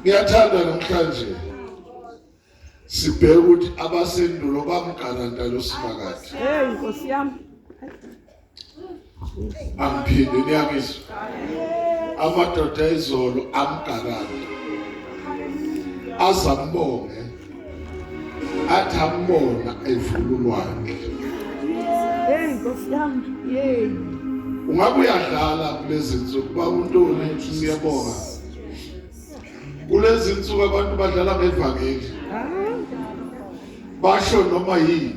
Ngiyathanda namhlanje sibheke ukuthi abasendulo bamgaranta lo Simakade. Hey Nkosi yami. Angiphinde niyangizwa. Amadoda ezolo amgaranta. Azambonge athi ambona evula ulwandle. Hey Nkosi yami. Yey. Ungabe uyadlala kulezi nsuku baba uNtuli siyabonga. Kulezi nsuku abantu badlala ngevangeli. Basho noma yini.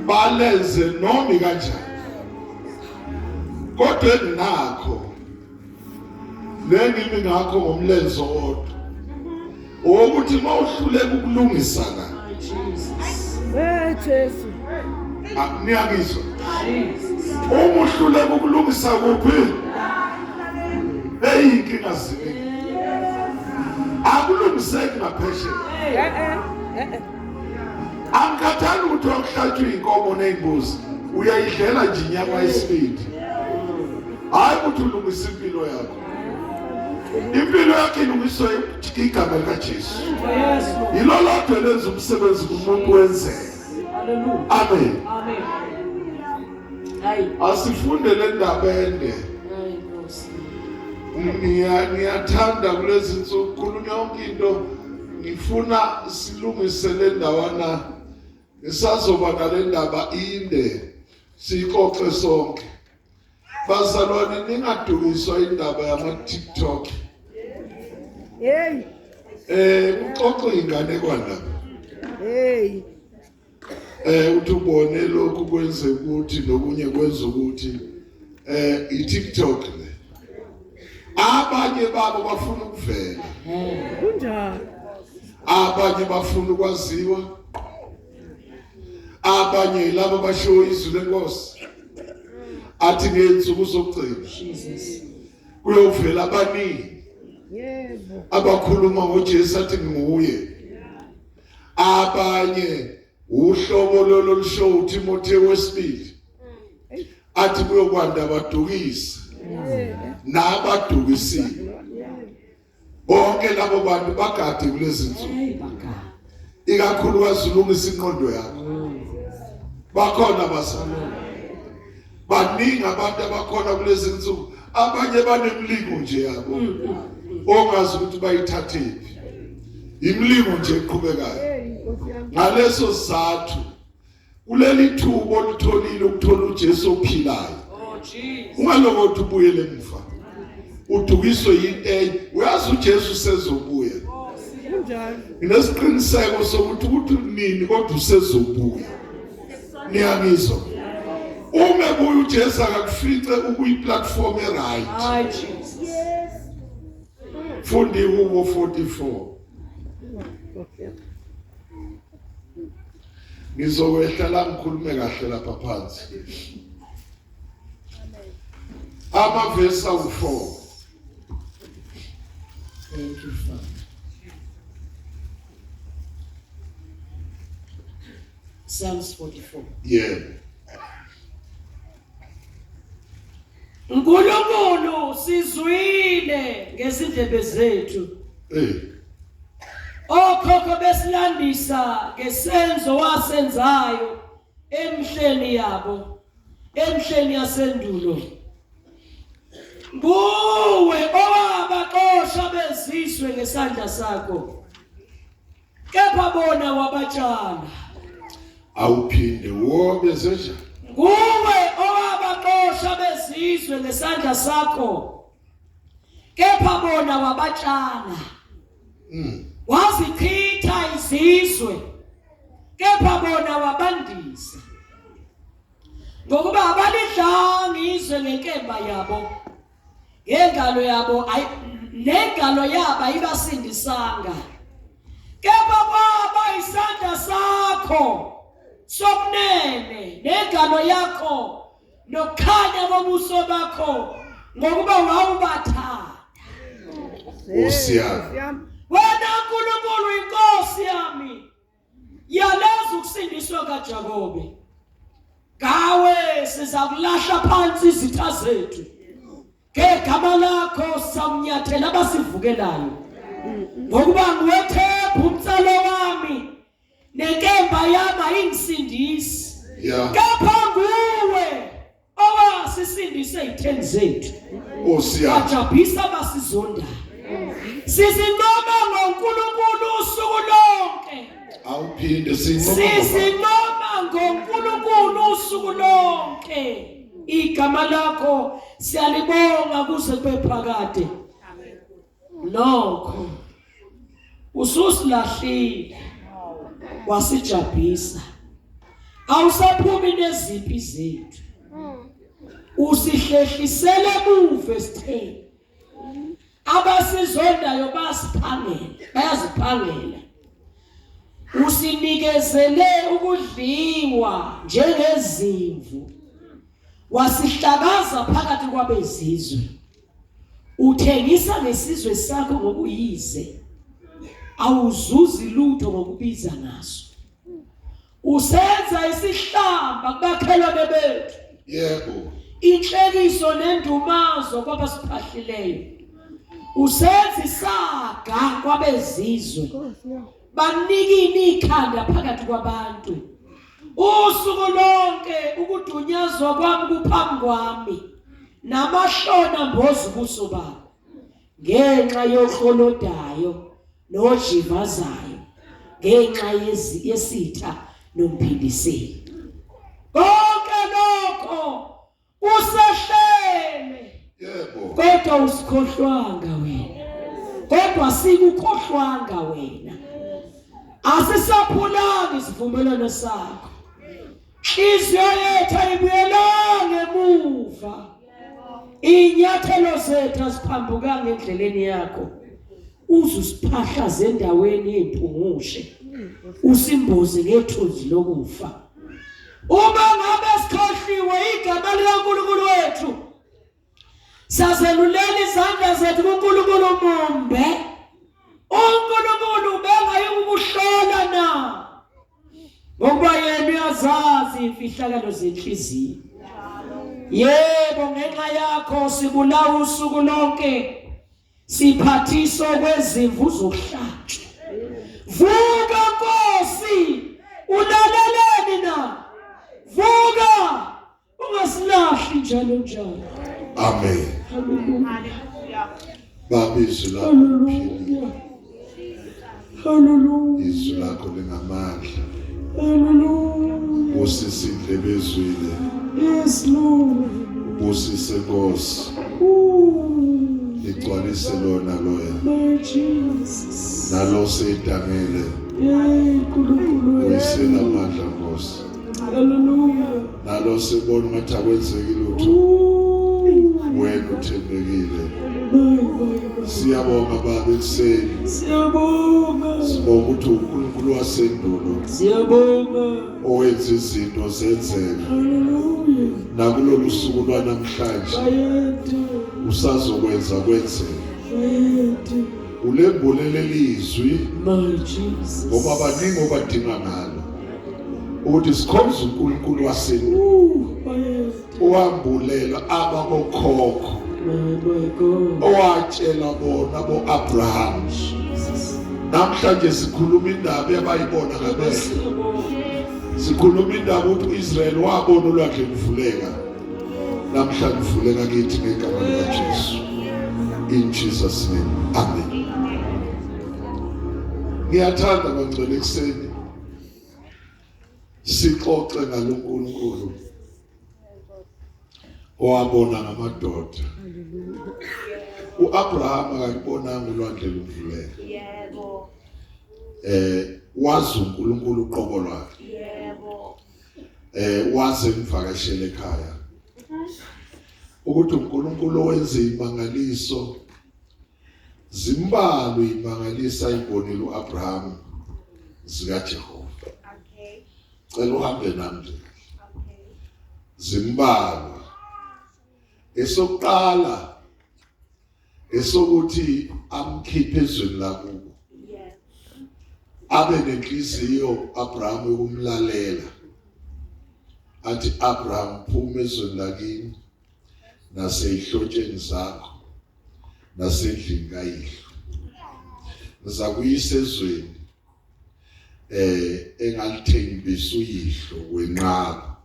Balenze noma kanjani. Kodwa enginakho nengimi ngakho ngomlenze owodwa. Owokuthi mawuhluleka ukulungisa la. Hey Jesu. Niyangizwa? Uma uhluleka ukulungisa kuphi? Hey inkinga ziningi. Akulungiseki ngaphesheya. Eh eh eh. Angikhathali ukuthi wakuhlatshwa inkomo nezimbuzi. Uyayidlela nje inyama yesibindi. Hayi ukuthi ulungisa impilo yakho. Impilo yakho ilungiswa igama likaJesu. Yilo lodwa elenza umsebenzi kumuntu wenzeka. Amen. Amen. Hayi. Asifunde le ndaba ende. Hayi Nkosi. Ngiyathanda kulezi nsuku khulunywa yonke into ngifuna silungise le ndawana ngisazoba nale ndaba inde siyixoxe sonke. Bazalwane ningadukiswa indaba yama TikTok. Hey. Eh kuxoxa inganekwane lapha. Hey. Eh uthi ubone lokhu kwenze ukuthi nokunye kwenza ukuthi eh iTikTok le. Abanye babo bafuna ukuvela. Kunjalo. Abanye bafuna ukwaziwa. Abanye labo basho izwi lenkosi. Athi ngezinsuku zokugcina. Jesus. Kuyovela abaningi. Yebo. Abakhuluma ngoJesu athi nginguye. Abanye uhlobo lolo lusho uTimotheo wesibili. Athi kuyokwanda abadukisi nabadukisiwe. Bonke labo bantu bagade kulezi nsuku. Ikakhulukazi ulungisa ingqondo yakho. Bakhona abazalwane. Baningi abantu abakhona kulezi nsuku. Abanye banemlingo nje yabo. Ongazi ukuthi bayithathephi. Imlingo nje eqhubekayo. Ngaleso sizathu kuleli thuba olitholile ukuthola uJesu ophilayo. Oh Jesus. Ungalokothi ubuyele emuva. Udukiswe yinto enye. Uyazi uJesu usezobuya. Kunjalo. Nginesiqiniseko sokuthi ukuthi nini kodwa usezobuya. Niyangizwa? Uma ebuya uJesu akakufice ukuyi-platform e-right. Hayi Jesus. Funda iHubo 44. Ngizokwehla la ngikhulume kahle lapha phansi. Amavesi awu-4. Thank you Father. Psalms 44. Yebo. uNkulunkulu sizwile ngezindlebe zethu. Eh. Okhokho besilandisa ngesenzo wasenzayo emhleni yabo, emhleni yasendulo. Nguwe owabaxosha bezizwe ngesandla sakho. Kepha bona wabatshala. Awuphinde wobe zenjani? Nguwe owabaxosha bezizwe ngesandla sakho. Kepha bona wabatshala. Wazichitha izizwe. Kepha bona wabandisa. Ngokuba abalidlanga izwe ngenkemba yabo. Ngengalo yabo ay nengalo yabo ayibasindisanga. Kepha kwaba isandla sakho sokunene nengalo yakho nokukhanya kobuso bakho ngokuba wawubathanda. Nkosi yami. Wena Nkulunkulu inkosi yami yaleza ukusindiswa kaJakobe. Ngawe siza kulahla phansi izitha zethu. Ngegama lakho samnyathela abasivukelayo. Ngokuba ngiwethemba umtsalo wami nenkemba yami ayingisindisi. Yeah. Kepha nguwe owasisindisa ezitheni zethu. Nkosi yami. Wajabhisa abasizondayo. Sizincoma ngoNkulunkulu usuku lonke. Awuphinde sincoma. Sizincoma ngoNkulunkulu usuku lonke. Igama lakho siyalibonga kuze kube phakade. Nokho ususilahlile wasijabhisa. Awusaphumi nezimpi zethu. Usihlehlisele emuva esitheni. Abasizondayo basiphangela, bayaziphangela. Usinikezele ukudliwa njengezimvu. Wasihlakaza phakathi kwabezizwe. Uthengisa ngesizwe sakho ngokuyize. Awuzuzi lutho ngokubiza ngaso. Usenza isihlamba kubakhelwane bethu. Yebo. Inhlekiso nendumazo kwabasiphahlileyo. Usenza isaga kwabezizwe. Banikini ikhanda phakathi kwabantu. Usuku lonke ukudunyazwa kwami kuphambi kwami. Namahlona mboza ubuso bami. Ngenxa yoklolodayo nojivazayo ngenxa yesitha nomphindiseli. Konke lokho usehlele. Yebo. Kodwa usikhohlwanga wena. Kodwa sikukhohlwanga wena. Asisaphulanga isivumelwano sakho. Inhliziyo yethu ayibuyelanga emuva. Inyathelo zethu aziphambukanga endleleni yakho. Uze usiphahlaze endaweni yempungushe. Usimboze ngethunzi lokufa. Uma ngabe sikhohliwe igama likaNkulunkulu wethu, sazelulela izandla zethu kuNkulunkulu mumbe. UNkulunkulu bengayikukuhlola na? Ngokuba yena uyazazi imfihlakalo zenhliziyo. Yebo, ngenxa yakho sibulawa usuku lonke, siphathiswa kwezimvu zokuhlatshwa. Vuka Nkosi, ulaleleni na? Vuka, ungasilahli njalo njalo. Amen. Haleluya. Baba izwi lakho liphilile. Haleluya. Haleluya. Izwi lakho lingamandla. Haleluya. Busisa indlebe ezwile. Yes Lord. Busise Nkosi. Ooh, Ligcwalise lona loya. my Jesus. Nalo seyidangele. Yey Nkulunkulu. Buyisela amandla Nkosi. Haleluya. Nalo sibona ngathi akwenzeki lutho. Ooh, Wena uthembekile. my my. Siyabonga Baba ekuseni. Siyabonga. Sibonga ukuthi uNkulunkulu wasendulo Siyabonga. owenza izinto zenzeka. Haleluya. Nakulolu suku lwanamhlanje Bayethu. usazokwenza kwenzeke. Bayethu. Ulembulele lizwi My Jesus. ngoba baningi obadinga ngalo ukuthi sikhonze uNkulunkulu wasendulo Ooh, bayethu. owambulela abakokhokho My my God. owatshela bona bo-Abraham. Jesus. Namhlanje sikhuluma indaba yabayibona ngamehlo. Siyabonga. Sikhuluma indaba ukuthi uIsrael wabona ulwandle luvuleka. Namhlanje uvuleka kithi ngegama likaJesu. In Jesus name. Amen. Ngiyathanda bangcwele ekuseni sixoxe ngaloNkulunkulu owabona ngamadoda. uAbraham akakubonanga ulwandle luvuleka. Yebo. Wazi uNkulunkulu uqobo lwakhe. Yebo. Waze emvakashele ekhaya. Ukuthi uNkulunkulu owenza imangaliso zimbalwa imangalisa ayibonile uAbraham zikaJehova. Okay. Cela uhambe nami nje. Okay. Zimbalwa. Esokuqala esokuthi amkhiphe ezweni lakubo. Yes. Abe nenhliziyo Abraham yokumlalela. Athi Abraham phuma ezweni lakini. naseyihlotsheni zakho nasendlini kayihlo ngizakuyisa ezweni eh engalithembisa uyihlo wenqaba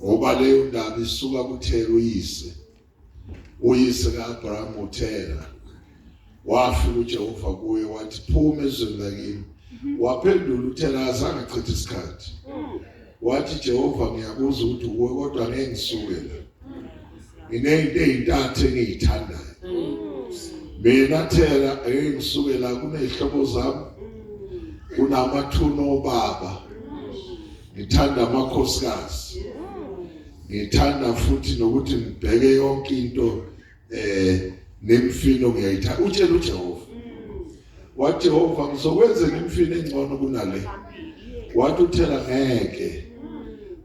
ngoba leyo ndaba isuka kuThera uyise uyise kaAbraham uThera wafika uJehova kuye wathi phuma ezweni lakini waphendula uThera azange achithe isikhathi wathi Jehova ngiyakuzwa ukuthi uwe kodwa ngeke ngisuke la ngineyinto ezintathu engiyithandayo mina Thera ngeke ngisuke la kunezihlobo zami kunamathuna obaba ngithanda amakhosikazi ngithanda futhi nokuthi ngibheke yonke into eh nemfino ngiyayithanda utshela uJehova wathi Jehova ngizokwenza imfino engcono kunale wathi uthela ngeke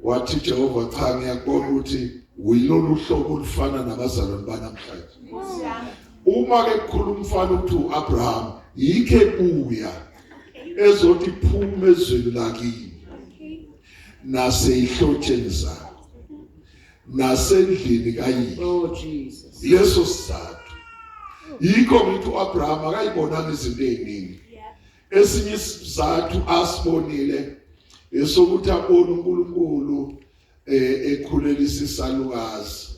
wathi Jehova cha ngiyakubona ukuthi uyilolu hlobo olufana nabazalwane banamhlanje uma ke kukhuluma umfana ukuthi uAbraham yikho ebuya ezothi phuma ezweni lakini naseyihlotsheni zakho nasendlini kayihlo Oh Jesus. leso sizathu yikho ngithi uAbraham akayibonanga izinto eziningi esinye isizathu asibonile esokuthi abone uNkulunkulu eh ekhulelisa isalukazi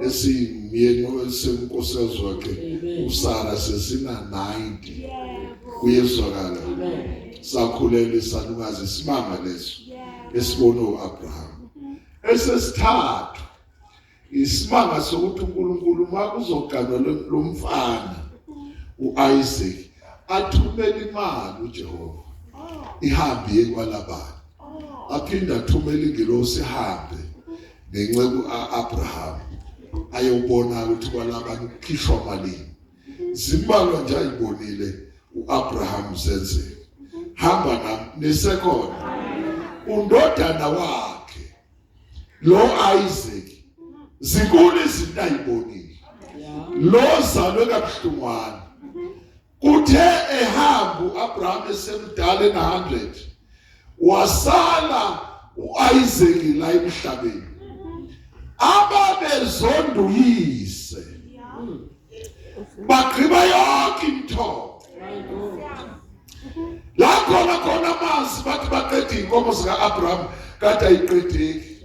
esimyeni esenkosikazi wakhe uSara sesina 90 kuyezwakala sakhulela isalukazi isimanga leso esibone uAbraham esesithathu isimanga sokuthi uNkulunkulu uma kuzoganwa lo mfana uIsaac athumele imali uJehova ihambe iye kwaLabani aphinde athumele ingelosi ihambe nenceku Abraham ayobona ukuthi kwaLabani kukhishwa malini zimbalwa nje ayibonile uAbraham zenzeka hamba nami nisekhona undodana wakhe lo Isaac zinkulu izinto ayibonile lo zalwe kabuhlungwana kuthe ehamba uAbraham esemdala ena 100 wasala uIsaac la emhlabeni ababezonda uyise bagqiba yonke imithombo la khona khona amanzi bathi baqeda iy'nkomo zika-abraham kade ayiqedeki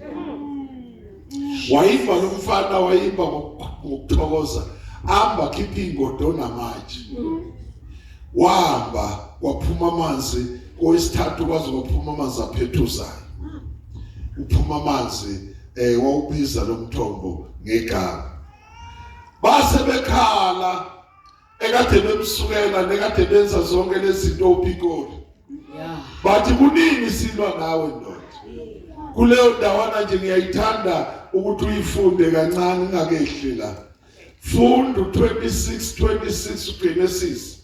wayimba lo mfana wayimba ngokuthokoza amba khipha iy'ngodo namatshe wahamba kwaphuma amanzi kowesithathu kwaze kwaphuma amanzi aphethuzayo uphuma amanzi eh wawubiza lo mthombo ngegama base bekhala ekade bemsukela nekade benza zonke lezi zinto uPikoli bathi kunini silwa nawe ndoda kuleyo ndawana nje ngiyayithanda ukuthi uyifunde kancane ingakehli la funda u26 26 uGenesis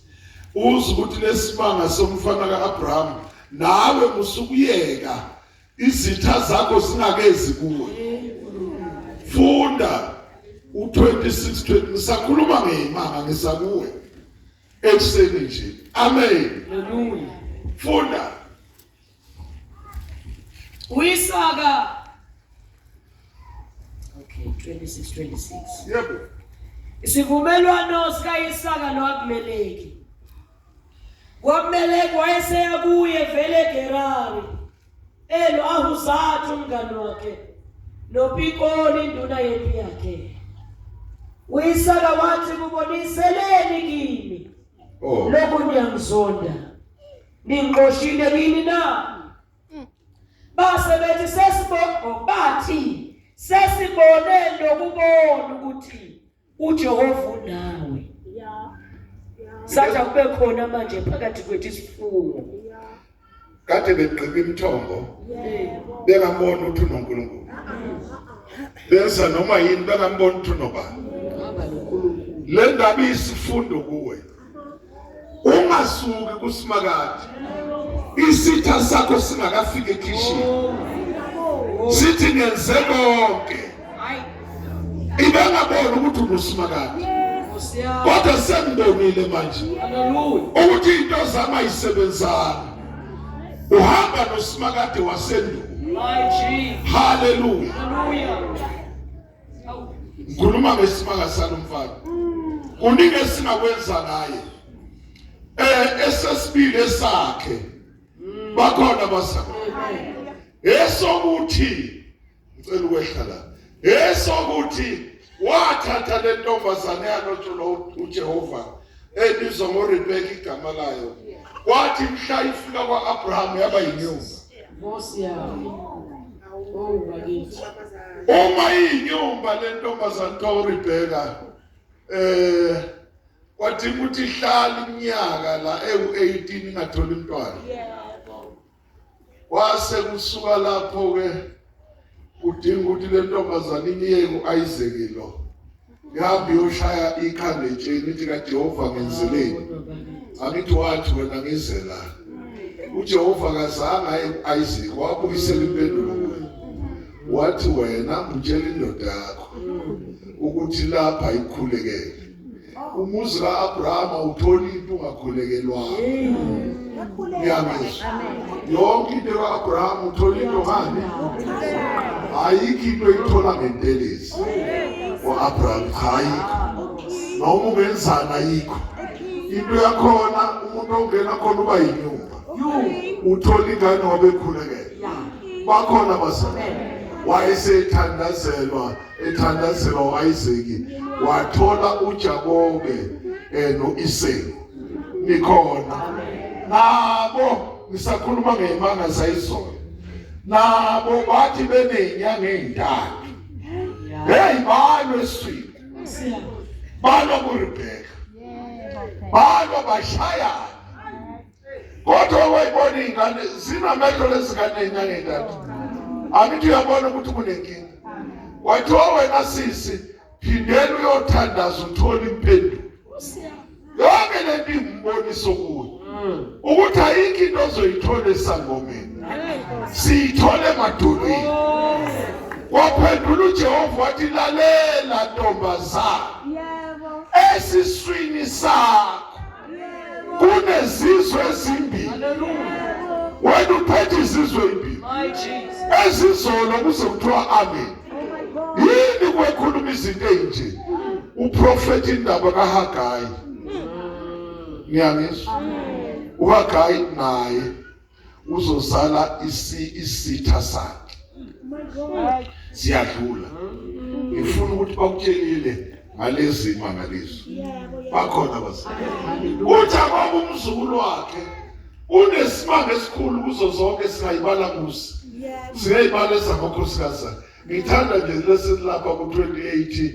uze ukuthi lesimanga somfana kaAbraham nawe musukuyeka izitha zakho zingakezi kuwe funda u26 20 ngisakhuluma ngeyimanga ngisakuwe ekuseni nje amen Hallelujah. funda uIsaka Okay, 26 26. Yebo. Isivumelwano sikaIsaka noAbimeleki. UAbimeleki wayeseya kuye vele eGerari. Elo Ahuzathu umngani wakhe noPikoli induna yempi yakhe. UIsaka wathi kuboniseleni kimi. Oh. Lokhu niyangizonda. Ningixoshile kini na? Base bethi sesibona bathi sesibone nokubona ukuthi uJehova unawe. Sathi akube khona manje phakathi kwethu isifungo. Kade begqiba imithombo bengambona ukuthi unoNkulunkulu. Benza noma yini bengambona ukuthi unobani. Le ndaba isifundo kuwe. Ungasuki kusimakade. Isitha sakho singakafiki ekhishini. Sithi ngenze konke. Ibengabona ukuthi unusimakade. Kodwa sengibonile manje ukuthi into zami ayisebenzanga. Uhamba nosimakade wasendulo. Hallelujah. Hallelujah. Ngikhuluma ngesimanga salomfana. Kuningi esingakwenza ngaye. Esesibili esakhe. Bakhona abazalwane. Esokuthi ngicela ukwehla la. Esokuthi wathatha le ntombazane yalotsholwa uJehova ebizwa ngoRebeka igama layo. Kwathi mhla ifika kwa-Abraham yaba yinyumba. Nkosi yami. Oh bakithi. Uma iyinyumba le ntombazane kuthiwa uRebeka kwathi ukuthi ihlala iminyaka la ewu-18 ingatholi umntwana. Kwase kusuka lapho ke kudinga ukuthi le ntombazane iye ku-Isaac lo. Ihambe iyoshaya ikhanda etsheni ithi kaJehova ngenzeleni. Angithi wathi wena ngize la. uJehova kazange aye ku-Isaac wabuyisela impendulo kuye. Wathi wena utshela indoda yakho ukuthi lapha ikhulekele. Umuzi ka-Abrahama uthola into ungakhulekelwanga. Ngiyamizwa. Yonke into ka-Abrahama uthola into ngani? Ayikho into oyithola ngentelezi. Wa-Abraham cha ayikho. Noma ungenzani ayikho. Into yakhona umuntu ongena khona uba yinyumba. Uthola ingane ngoba ekhulekela. Bakhona abazalwane. Wayesethandazelwa ethandazelwa u-Isaac wathola uJakobe no-Isau. Nikhona. Nabo ngisakhuluma ngeyimanga zayizolo. Nabo bathi benezinyanga ezintathu. Hey balwe eswini. Balwa kuRebeka. Balwa bashayana. Kodwa wayibona ingane zinamehlo lezingane ezinyanga ezintathu. Angithi uyabona ukuthi kunenkinga. Wathiwa wena sisi phindela uyothandaza uthole impendulo. Yonke le nto ingumboniso kuwe. Ukuthi ayikho into ozoyithola esangomeni. Siyithole emadolweni. Waphendula uJehova wathi lalela ntombazana. Yebo. Esiswini sakho kunezizwe ezimbili. Wena uphethe izizwe ezimbili. Ezizolo kuze kuthiwa amen. Yini kwekhuluma izinto ezinje? Uprofeti indaba kaHagayi. Ngiyangizwa. uHagayi naye uzozala isitha sakhe. Siyadlula. Ngifuna ukuthi bakutshelile ngalezi mangaliso. Bakhona abazali. UJakobe umzukulu wakhe unesimanga esikhulu kuzo zonke singayibala kusi. Singayibala ezamakhosikazi. Ngithanda nje lesi lapha ku-28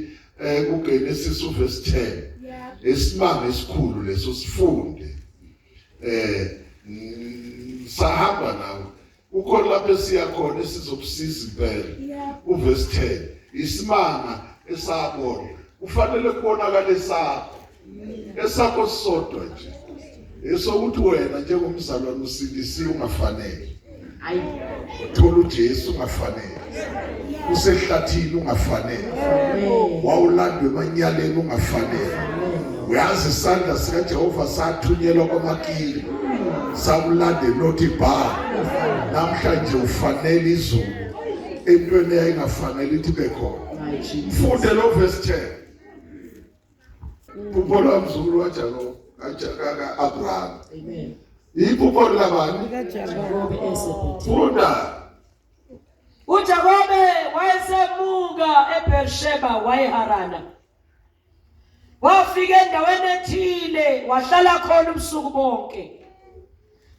kuGenesis uverse 10. Isimanga esikhulu leso sifunde. Sahamba nawe. Ukhona lapho esiya khona esizokusiza impela. Uverse 10. Isimanga esabona. Kufanele kubonakale sakho. Esakho sisodwa nje. Esokuthi wena njengomzalwane usindisiwe ungafanele. Uthola uJesu ungafanele. Usehlathini ungafanele. Wawulandwe emanyaleni ungafanele. Uyazi isandla sikaJehova sathunyelwa kwamakili. Sakulanda eNothi Bar. Namhlanje ufanele izulu. Entweni eyayingafanele ithi ibe khona. Mfunde lo verse 10. Iphupho lomzukulu waJakobe ka-Abraham. Amen. Iphupho labani? Jakobe eseBethel. Funda. uJakobe wayesemuka eBersheba wayeharana. Wafika endaweni ethile wahlala khona ubusuku bonke.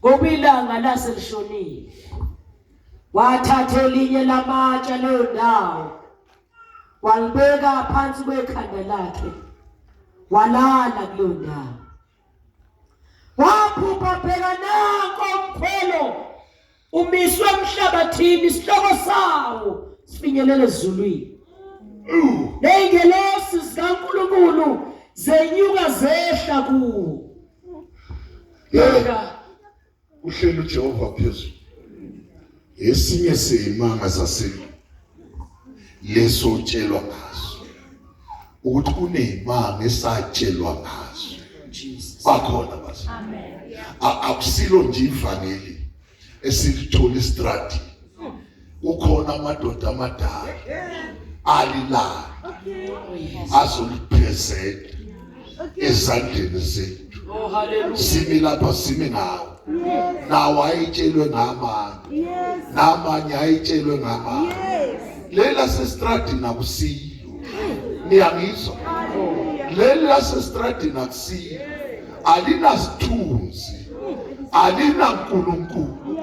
Ngoba ilanga laselishonile. Wathatha elinye lamatshe leyo ndawo walibeka phansi kwekhanda lakhe walala kuleyo ndawo. Waphupha bheka nanko umkhwelo umiswe emhlabathini, isihloko sawo sifinyelela ezulwini. Ney'ngelosi zikaNkulunkulu zenyuka zehla kuwo. Bheka uhleli uJehova phezulu. Esinye seyimanga zasendulo leso utshelwa ngaso ukuthi kuneyimanga esatshelwa ngaso. Bakhona basi. Akusilo nje ivangeli esilithola estradini. Kukhona amadoda amadala. Alilala azolipresent ezandleni zethu. Oh hallelujah. Simi lapha simi ngawo. Nawo ayitshelwe ngamanye. Namanye ayitshelwe ngamanye. Leli lasestradini akusilo. Niyangizwa? Leli lasestradini akusilo. Alinasithunzi. Alinankulunkulu.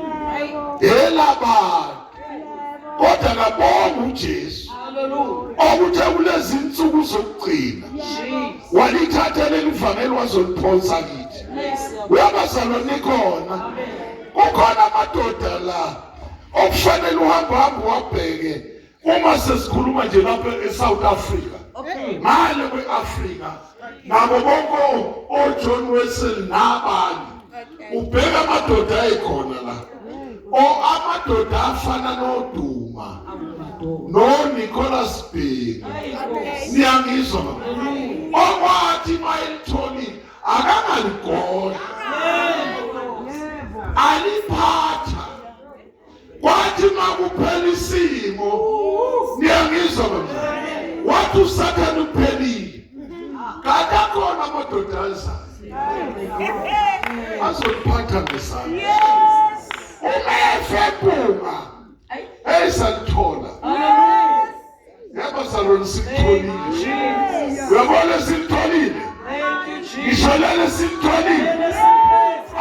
Elabantu. Kodwa kabonga uJesu. Hallelujah. Okuthe kulezi insuku zokugcina Jesus. walithatha leli vangeli wazoliphonsa kithi. Yes. Uyabazalwane nikhona. Kukhona amadoda la okufanele uhambe uhambe wabheke uma sesikhuluma nje lapha eSouth Africa. Ngale kweAfrika nabo bonke oJohn Wesley nabanye. Ubheka amadoda ayikhona la. O amadoda afana noDuma no Nicholas Bhengu. Niyangizwa baba? Okwathi mayelitholile akangaligodla. Aliphatha. Kwathi makuphela isimo niyangizwa baba? Wathi uSathane uphelile. Kanti akhona amadoda azayo. Azoliphatha ngesandla. Uma efepunga eyisalithola. Yebo salona sikutholile. Uyabona sikutholile. Thank you Jesus. Ngisho lele sikutholile.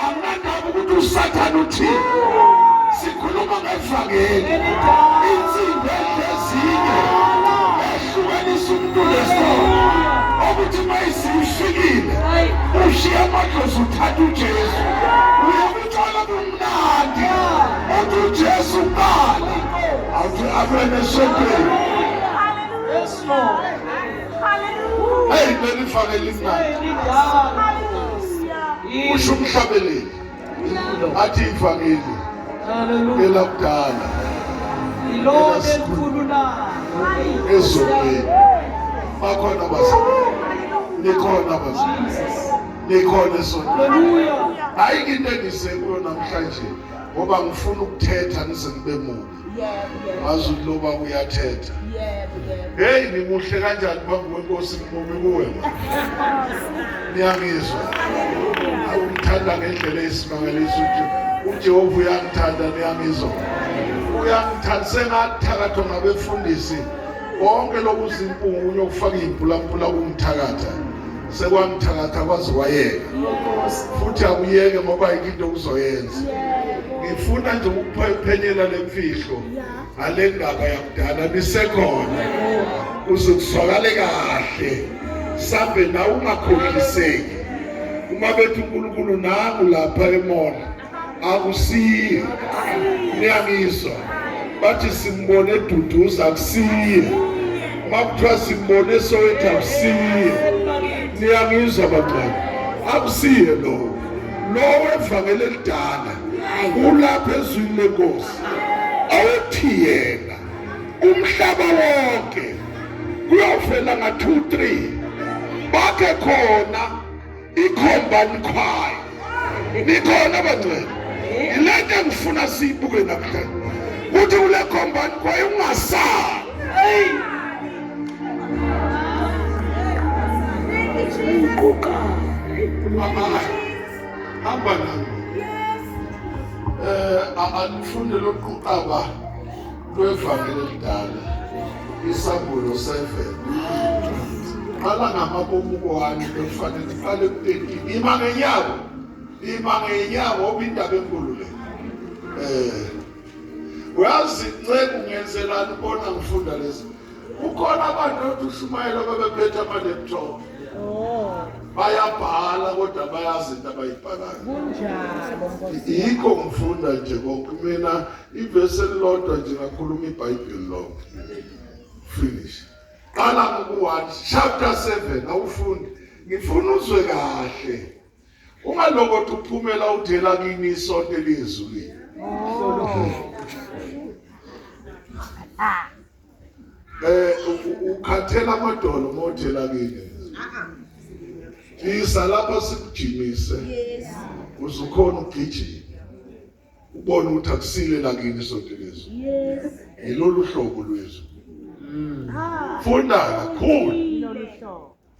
Anginandaba ukuthi uSathane uthini. Sikhuluma ngevangeli. Insimbi ezinye ehlukanisa umuntu nesono. Okuthi mayisifikile ushiya amadlozi uthatha uJesu. Uyakuthola kumnandi. Uthi uJesu kuqala. Awuthi amen esontweni. Yes Lord. Hey leli vangeli limnandi. Usho umhlabeleli. Athi ivangeli Hallelujah. elakudala Ilona elikhulu na. ezulwini. Bakhona abazalwane. Nikhona abazalwane. Jesus. Nikhona esontweni. Hallelujah. Ayikho into engise kuyo namhlanje ngoba ngifuna ukuthetha ngize ngibe mubi. Ngazi ukuthi loba uyathetha. Hey ngimuhle kanjani phambi kwenkosi ngimubi kuwe. Niyangizwa. Awungithanda ngendlela eyisimangaliso ukuthi uJehova uyangithanda niyangizwa. Uyangithanda sengathakathwa ngabefundisi konke lokuzimpungunyo okufaka impulampula kungithakatha. Sekwangithakatha kwaze kwayeka. Futhi akuyeke ngoba ayikho into okuzoyenza. Ngifuna nje ukuphenyela lemfihlo ngale ndaba yakudala nisekhona kuze kuzwakale kahle sambe nawe ungakhohliseki. Uma bethi uNkulunkulu nangu lapha emall akusiye. Niyangizwa? Bathi simbone eduduza akusiye. Uma kuthiwa simbone eSoweto akusiye. Niyangizwa bangcwele? Akusiye lowo. Lowo evangeli elidala ulapha ezwini lenkosi. Awuthi yena umhlaba wonke kuyofela nga 2 3 bakhe khona ikhombani choir. Nikhona bangcwele? Ilento engifuna siyibuke namhlanje. Kuthi kule khombani choir ungasali. Hamba nami. Anifunde lokuqaba lwevangeli elidala. Isambulo 7. Qala ngamabomu kwani bekufanele iqale ku-13. Ima ngenyawo. Ima ngenyawo ngoba indaba enkulu le. Uyazi nceku ngenzelani ubona ngifunda lezi. Kukhona abantu othi ushumayela babephethe ama-laptop. Bayabhala kodwa bayazi into abayibhalayo. Kunjalo Nkosi. Yikho ngifunda nje konke mina ivesi elilodwa nje ngakhuluma iBhayibheli lonke. Finish. Qala ngoku-1 chapter 7 awufundi. Ngifuna uzwe kahle. Ungalokothi uphumela uthela kini isonto eliyezulwini. Ukhathela amadolo mothela kini. Isa lapha sikujimise. Uzukhona ugijima. Ubone ukuthi akusile la kini isonto lezulu. Yilolu hlobo lwezulu. Funda kakhulu.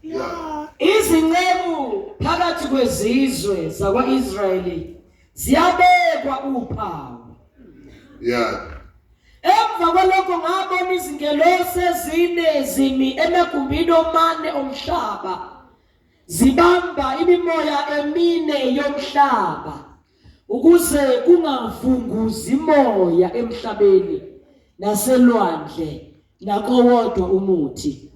Yeah. Izinceku phakathi kwezizwe zakwa-Israyeli ziyabekwa uphawu. Yeah. Emva kwalokho ngabona izingelosi ezine zimi emagumbini omane omhlaba zibamba imimoya emine yomhlaba ukuze kungavunguzi moya emhlabeni naselwandle nakowodwa umuthi.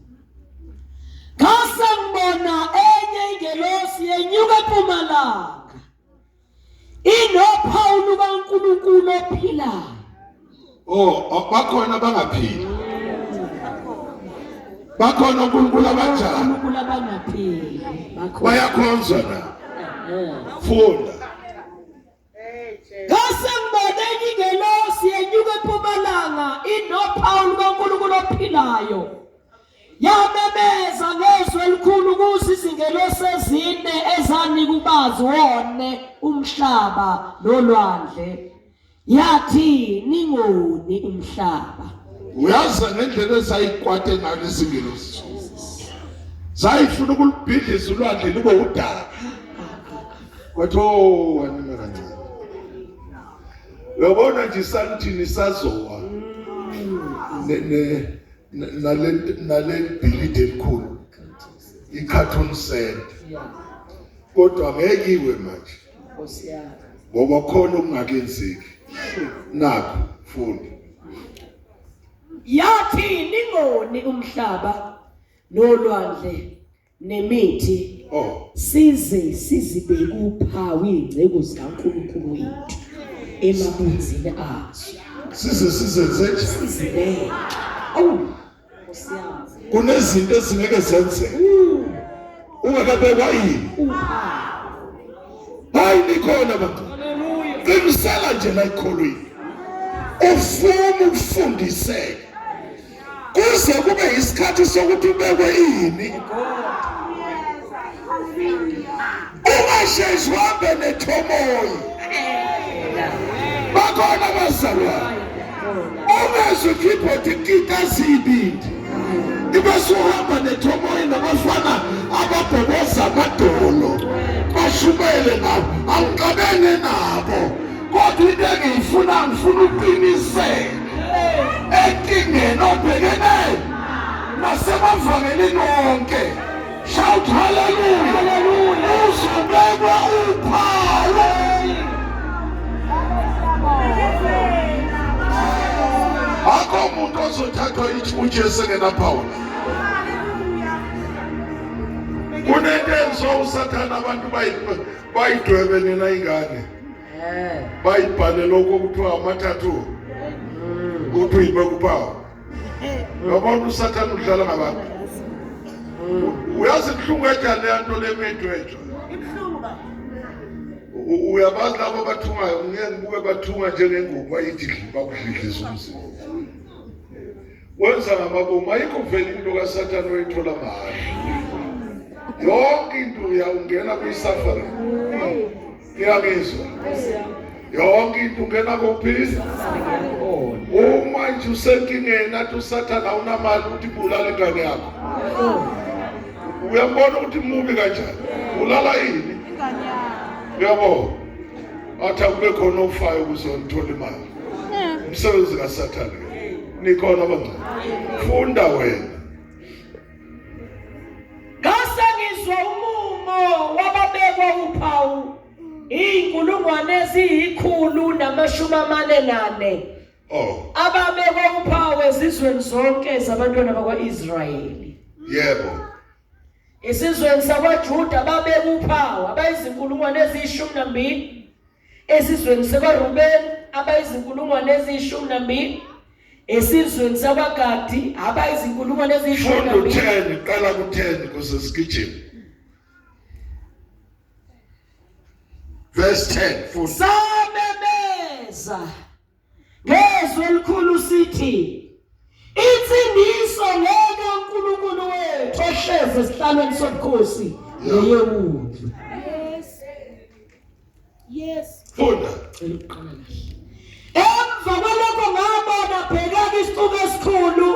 Ngase ngibona enye ingelosi yenyuka empumalanga inophawu lukaNkulunkulu ophilayo. Oh, bakhona abangaphili. Bakhona uNkulunkulu abanjani? uNkulunkulu abangaphili bakhona. Bayakhonzwa na? Funda. Ngase ngibona enye ingelosi yenyuka empumalanga inophawu lukaNkulunkulu ophilayo. Yamemeza ngezwi elikhulu kuzo izingelosi ezine ezanika ubazi wone umhlaba nolwandle. Yathi ningoni umhlaba. Uyazi ngendlela esayikwate ngayo lezingelosi. Zayifuna ukulubhidliza ulwandle lube udaka. Kwathi oh wanima kancane. Uyabona nje isantini isazowa. Ne ne nale nale bhilidi elikhulu. I-cartoon center. Kodwa ngeke iwe manje. Nkosi yami. Ngoba khona okungakenzeki. Nakho funda. Yathi ningoni umhlaba nolwandle nemithi Oh, size sizibeke uphawu iy'nceku zikaNkulunkulu wethu emabunzini azo. Size sizenze nje. Sizibeke. Awu Nkosi yami. Kunezinto ezingeke zenzeke. Ungakabekwa yini? Uphawu. Hayi nikhona bantu. Hallelujah. Qinisela nje la ekholweni. Ufuna ukufundiseka. Kuze kube isikhathi sokuthi ubekwe ini. Ungasheshi uhambe nethomoyi. Bakhona abazalwane. Ungezwe ikeyboard ikita zibindi. Ibe suhamba nethomoyi nabafana ababhoboza amadolo. Bashumayele nabo, angixabene nabo. Kodwa into engiyifuna ngifuna uqiniseke. Enkingeni obhekene nasemavangelini wonke. Shout hallelujah. Hallelujah. Uzobekwa uphawu. Akho umuntu ozothathwa uJesu engenaphawu. Kunento enziwa uSathane abantu bayidwebe nina ingane. Bayibhale lokho okuthiwa amathathu. Kuthi uyibeka uphawu. Uyabona uSathane udlala ngabantu. Uyazi ibuhlungu kanjani leya nto lemidwetshwa. Uyabazi labo abathungayo, ngeke ngibuke bathunga njengengubo bayithi bakudlidliza umzimba. Wenza ngamabomu, ayikho vele into kaSathane oyithola mahhala. Yonke into uyawungena kwi-suffering. Ngiyangizwa. Yonke into ungena kuphi? Uma nje usenkingeni athi uSathane awunamali ukuthi bulala ingane yakho. Uyabona ukuthi mubi kanjani? Ulala yini? Uyabona? Athi akube khona ofayo ukuze ngithole imali. Umsebenzi kaSathane ke. Nikhona abangcwele. Funda wena. Ngase ngizwa umumo wababekwa uphawu iy'nkulungwane eziyi-144 Oh, ababekwa uphawu ezizweni zonke zabantwana bakwa-Israyeli. yebo. Esizweni sakwaJuda babeka uphawu abayizinkulungwane eziyi-12, esizweni sakwaRubeni abayizinkulungwane eziyi-12, esizweni sakwaGadi abayizinkulungwane Funda eziyi-12. u10, qala ku10 kuze sigijime. Verse 10 funda. Samemeza ngezwi elikhulu sithi insindiso ngeke uNkulunkulu wethu ohlezi esihlalweni sobukhosi neyewundlu. Yes. Funda. Emva kwalokho ngabona bhekani isixuku esikhulu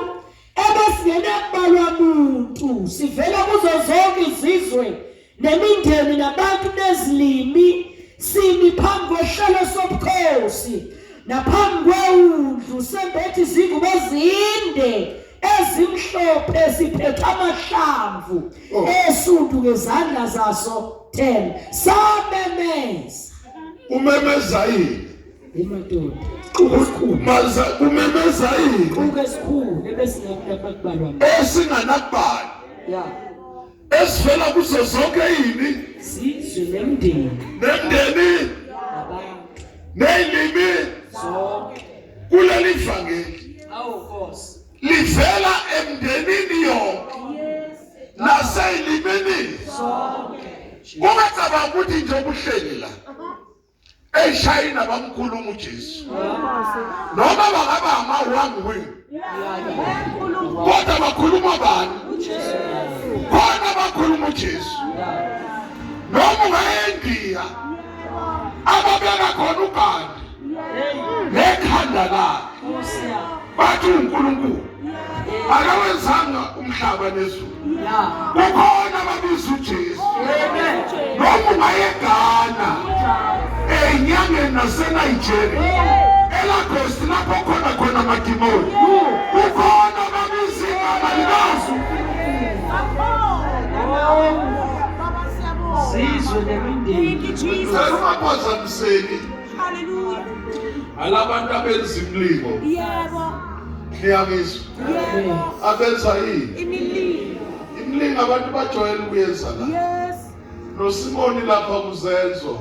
esingenakubalwa muntu sivela kuzo zonke izizwe nemindeni nabantu nezilimi simi phambi kwehlelo sobukhosi naphambi kwewundlu sembethe izingubo ezinde ezimhlophe siphethe amahlamvu Oh. esundu ngezandla zaso 10 samemeza Umemeza yini? emadoda xuku esikhulu Maza umemeza yini? xuku esikhulu ebesingakubalwa Esinganakubani. ya Esivela kuzo zonke yini? sizwe nemndeni Nemndeni nabantu nelimi zonke kuleli vangeli. awu nkosi Livela emndenini yonke. Naseyilimini. zonke Ungacabanga ukuthi nje ubuhleli la. eShayina bamkhuluma uJesu. Noma bangaba ama-one wing. Kodwa bakhuluma bani? Khona bakhuluma uJesu. Noma ungaya eNdiya ababeka khona uGandhi nekhanda lakhe nkosi ya bathi uNkulunkulu akawenzanga umhlaba nezulu. ya Kukhona ababiza uJesu. amen Noma ungaya eGhana ey'nyangeni naseNigeria eLagos lapho khona khona amadimoni kukhona ababiza igama likazi sizwe nemindeni Thank you, Jesus. Cela ungaphazamiseki Hallelujah. alabantu abenza imilingo Yebo. niyangizwa Yebo. abenza yini Imilingo. imilingo abantu bajwayele ukuyenza la Yes. noSimoni lapha kuzenzo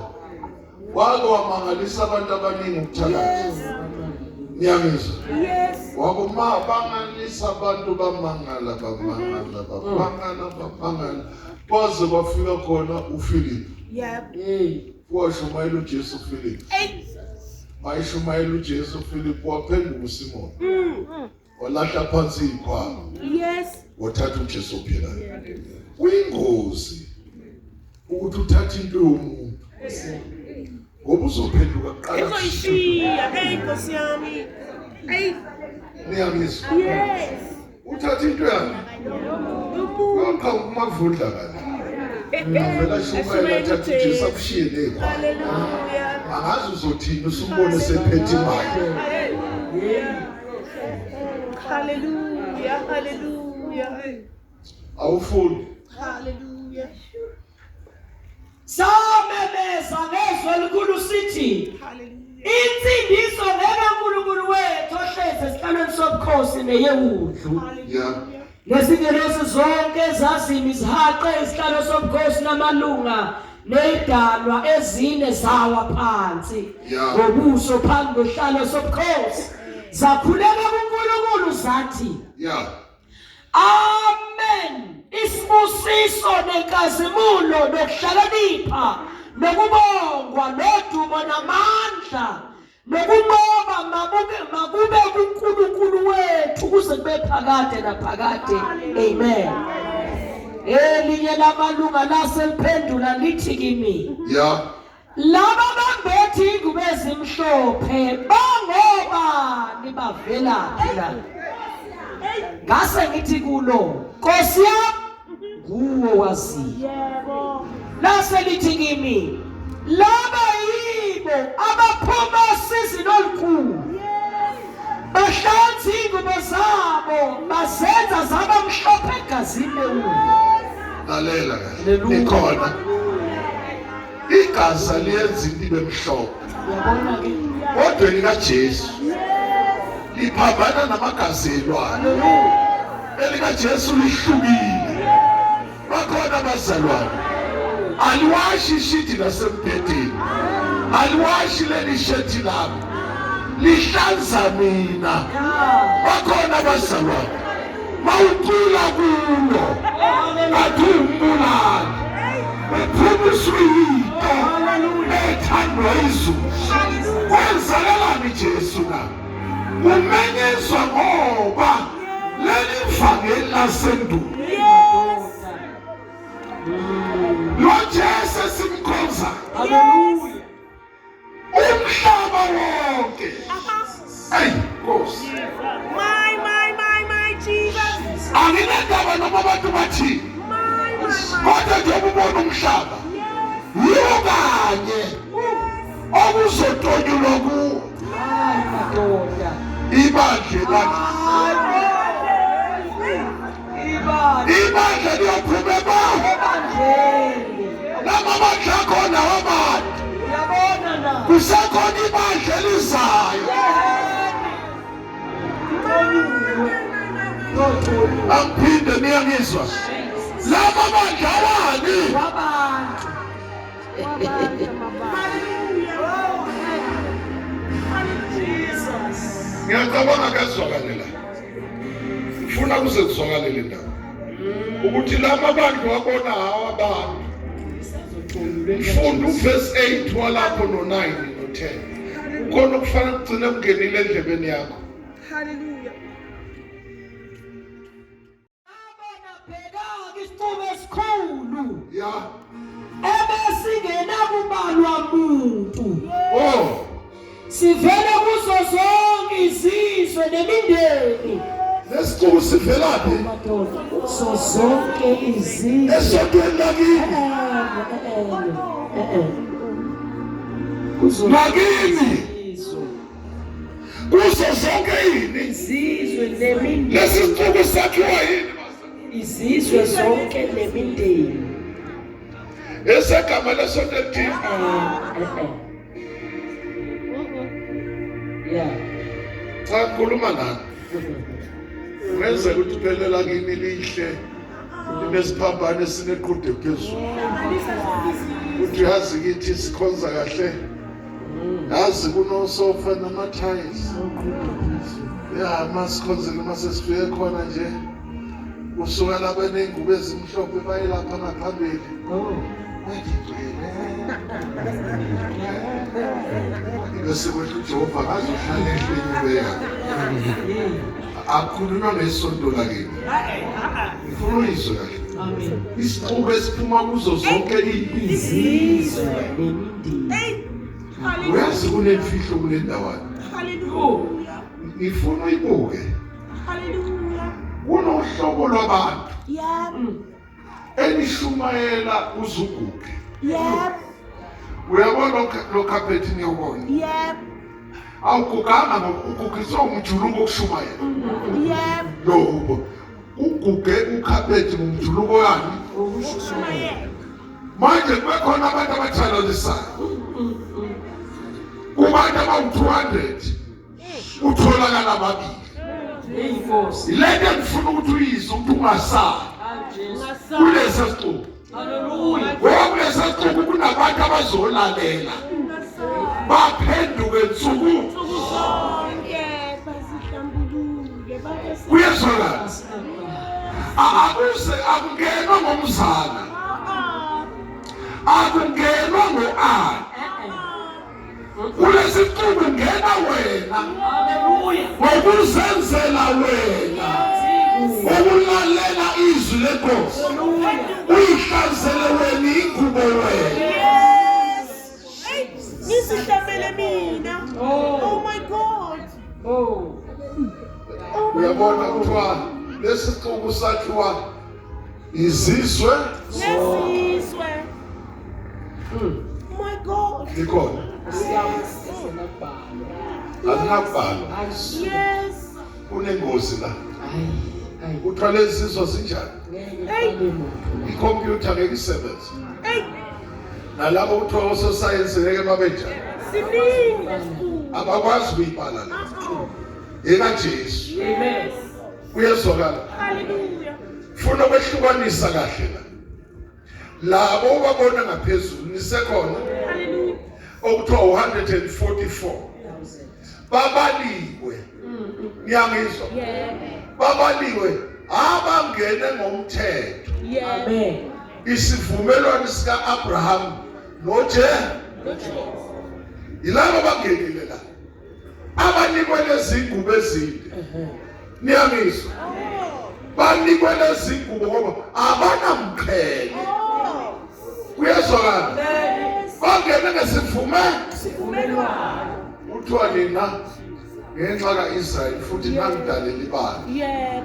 wake wamangalisa abantu abaningi ukuthakatha niyangizwa Yes. wakuma bangalisa abantu bamangala bamangala bamangala bamangala kwaze kwafika khona uFilip Yebo. hey washumayela uJesu uFilip wayishumayela uJesu uFilip waphenduka uSimoni walahla phansi izikhwama Yes. wathatha uJesu ophilayo kuyingozi ukuthi uthathe into yomuntu ngoba uzophenduka kuqala Ezoyishiya. Hey Nkosi yami. Hey. niyangizwa Yes. uthatha into yakhe uyoqhamuka umavundla kanye avela ashumayela athathe uJesu akushiye ney'khwama Hallelujah. angazi uzothini usumbone sephethe imali Hallelujah. Hallelujah. awufuni Hallelujah. samemeza ngezwi elikhulu sithi Hallelujah. insindiso ngekaNkulunkulu wethu ohlezi esihlalweni sobukhosi neyewundlu ya nezingelosi zonke zazimi zihaqe isihlalo sobukhosi namalunga nezidalwa ezine zawa phansi Ya. ngobuso phambi kwesihlalo sobukhosi zakhuleka kuNkulunkulu zathi ya Amen. Isibusiso nenkazimulo nokuhlakanipha nokubongwa nodumo namandla nokunqoba makube makube kuNkulunkulu wethu kuze kube phakade naphakade. Amen. Elinye lamalunga laseliphendula lithi kimi ya laba bambethe ingubo ezimhlophe bangobani bavelaphi la ngase ngithi kulo Nkosi yami nguwe waziyo Yebo. lase lithi kimi laba yibo abaphuma osizini olukhulu bahlanza iy'ngubo zabo bazenza zaba mhlophe egazini lewulu lalela kahle Hallelujah. ikhona igazi aliyenza into ibe mhlophe uyabona-ke kodwa elikaJesu liphambana namagazi elwane elikaJesu lihlukile bakhona abazalwane aliwashi ishidi lasembhedeni aliwashi leli shethi lami lihlanza mina bakhona abazalwane mawucula kulo athi umbulali uphuma usuyinto ethandwa izulu kwenzakalani Jesu na umenyezwa ngoba leli vangeli lasendulo lo Jesu esimkhonza haleluya umhlaba wonke ayi Nkosi My, my, my, my Jesus. Anginendaba noma abantu bathini, kodwa njengoba ubona umhlaba yiwo kanye okuzotonyulwa kuwo ibandla lakhe. Ibandla liyophuma ebandleni, lamabandla akhona wabantu, kusekhona ibandla elizayo. Angiphinde, niyangizwa? Laba bandla wani? Wabantu. Ngiyacabanga kuyazwakale la. Ngifuna kuze kuzwakale le ndaba ukuthi laba bantu wabona hawa abantu. Funda uverse 8 walapho no-9 no-10. Kukhona okufanele kugcine kungenile endlebeni yakho. Hallelujah. Ngabona bheka-ke isixuku esikhulu Ya. ebesingenakubalwa muntu Oh. sivele kuzo zonke izizwe nemindeni. Lesixuku sivelaphi? Madoda, kuzo zonke izizwe. Esontweni lakini. Eh, eh, eh. Kuzo Lakini. izizwe. Kuzo zonke yini? Izizwe nemindeni. Lesi sixuku sakhiwa yini? Izizwe zonke nemindeni. Esegama lesonto elithile. Eh, eh. Yeah. Cha, khuluma nani. Kungenzeka ukuthi phela lakini lihle linesiphambano esineqhude phezulu. Uthi yazi kithi sikhonza kahle. Yazi kunosofa namathayisi. Ya, masikhonzile mase sifike khona nje. Kusuka laba ney'ngubo ezimhlophe baye lapha ngaphambili. Oh. Bathi gcwele. Bese kwehla uJehova ngazohlala ehleni yakhe. Akukhulunywa ngesonto lakini. Ngifuna uyizwe kahle. Amen. Isixuku esiphuma kuzo zonke Izizwe nemindeni. Hey. Hallelujah. Uyazi kunemfihlo kule ndawana. Hallelujah. Ngifuna uyibuke. Hallelujah. Kunohlobo lwabantu Yeah. enishumayela uzuguge. Yeah. Uyabona lo carpet niyobona. Yeah. Awuguganga ngoba ugugiswe umjuluko okushumayela. Yeah. Lo ubo uguge ucarpet ngumjuluko yani. Ushumayela. Manje kube khona abantu abathalalisayo. Kubantu abawu-200 kutholakala ababili. Hey Nkosi. Yilento engifuna ukuthi uyizwe ukuthi ungasali Hayi Jesu. kulesi sixuku. Hallelujah. Ngoba kulesi sixuku kunabantu abazolalela baphenduke nsuku. Nsuku zonke bazihlambulule babe Kuyezwakala. Akuse akungenwa ngomzala, akungenwa ngo-ani. Kulesi sixuku ngena wena Hallelujah. ngokuzenzela wena, ukulalela izwi lenkosi, uyihlanzele wena ingubo wena. Yes. Hey, ngisihlambele mina. Oh. Oh my God. Oh. Oh my Uyabona God. kuthiwa lesi sixuku sakhiwa izizwe Nesizwe. Oh my God. likhona. Yes. Alinakubhalwa. Yes. Kunengozi la. Hayi, hayi. Kuthiwa lezi zizwe zinjani? Ngeke kufane muntu. Ikhompyutha ngeke isebenze. Hey, Nalabo kuthiwa ososayensi ngeke babe njani, siningi lesikhulu. abakwazi ukuyibhala le Uh-uh. ekaJesu. Amen. Kuyezwakala. Hallelujah. Funa ukwehlukanisa kahle la labo obabona ngaphezulu nisekhona Hallelujah. okuthiwa 144 babaliwe. Niyangizwa? Babaliwe abangene ngomthetho, Yeah. Amen. isivumelwano sika-Abraham noJe yilabo bangenile la abanikwe lezi ngubo ezinde. Niyangizwa? Banikwe lezi ngubo ngoba abanamqhele. Oh. Kuyezwakala. Bangene ngesivume Sivumelwano. kuthiwa nina ngenxa ka-Israyeli futhi nangidalela ibala. Yeah.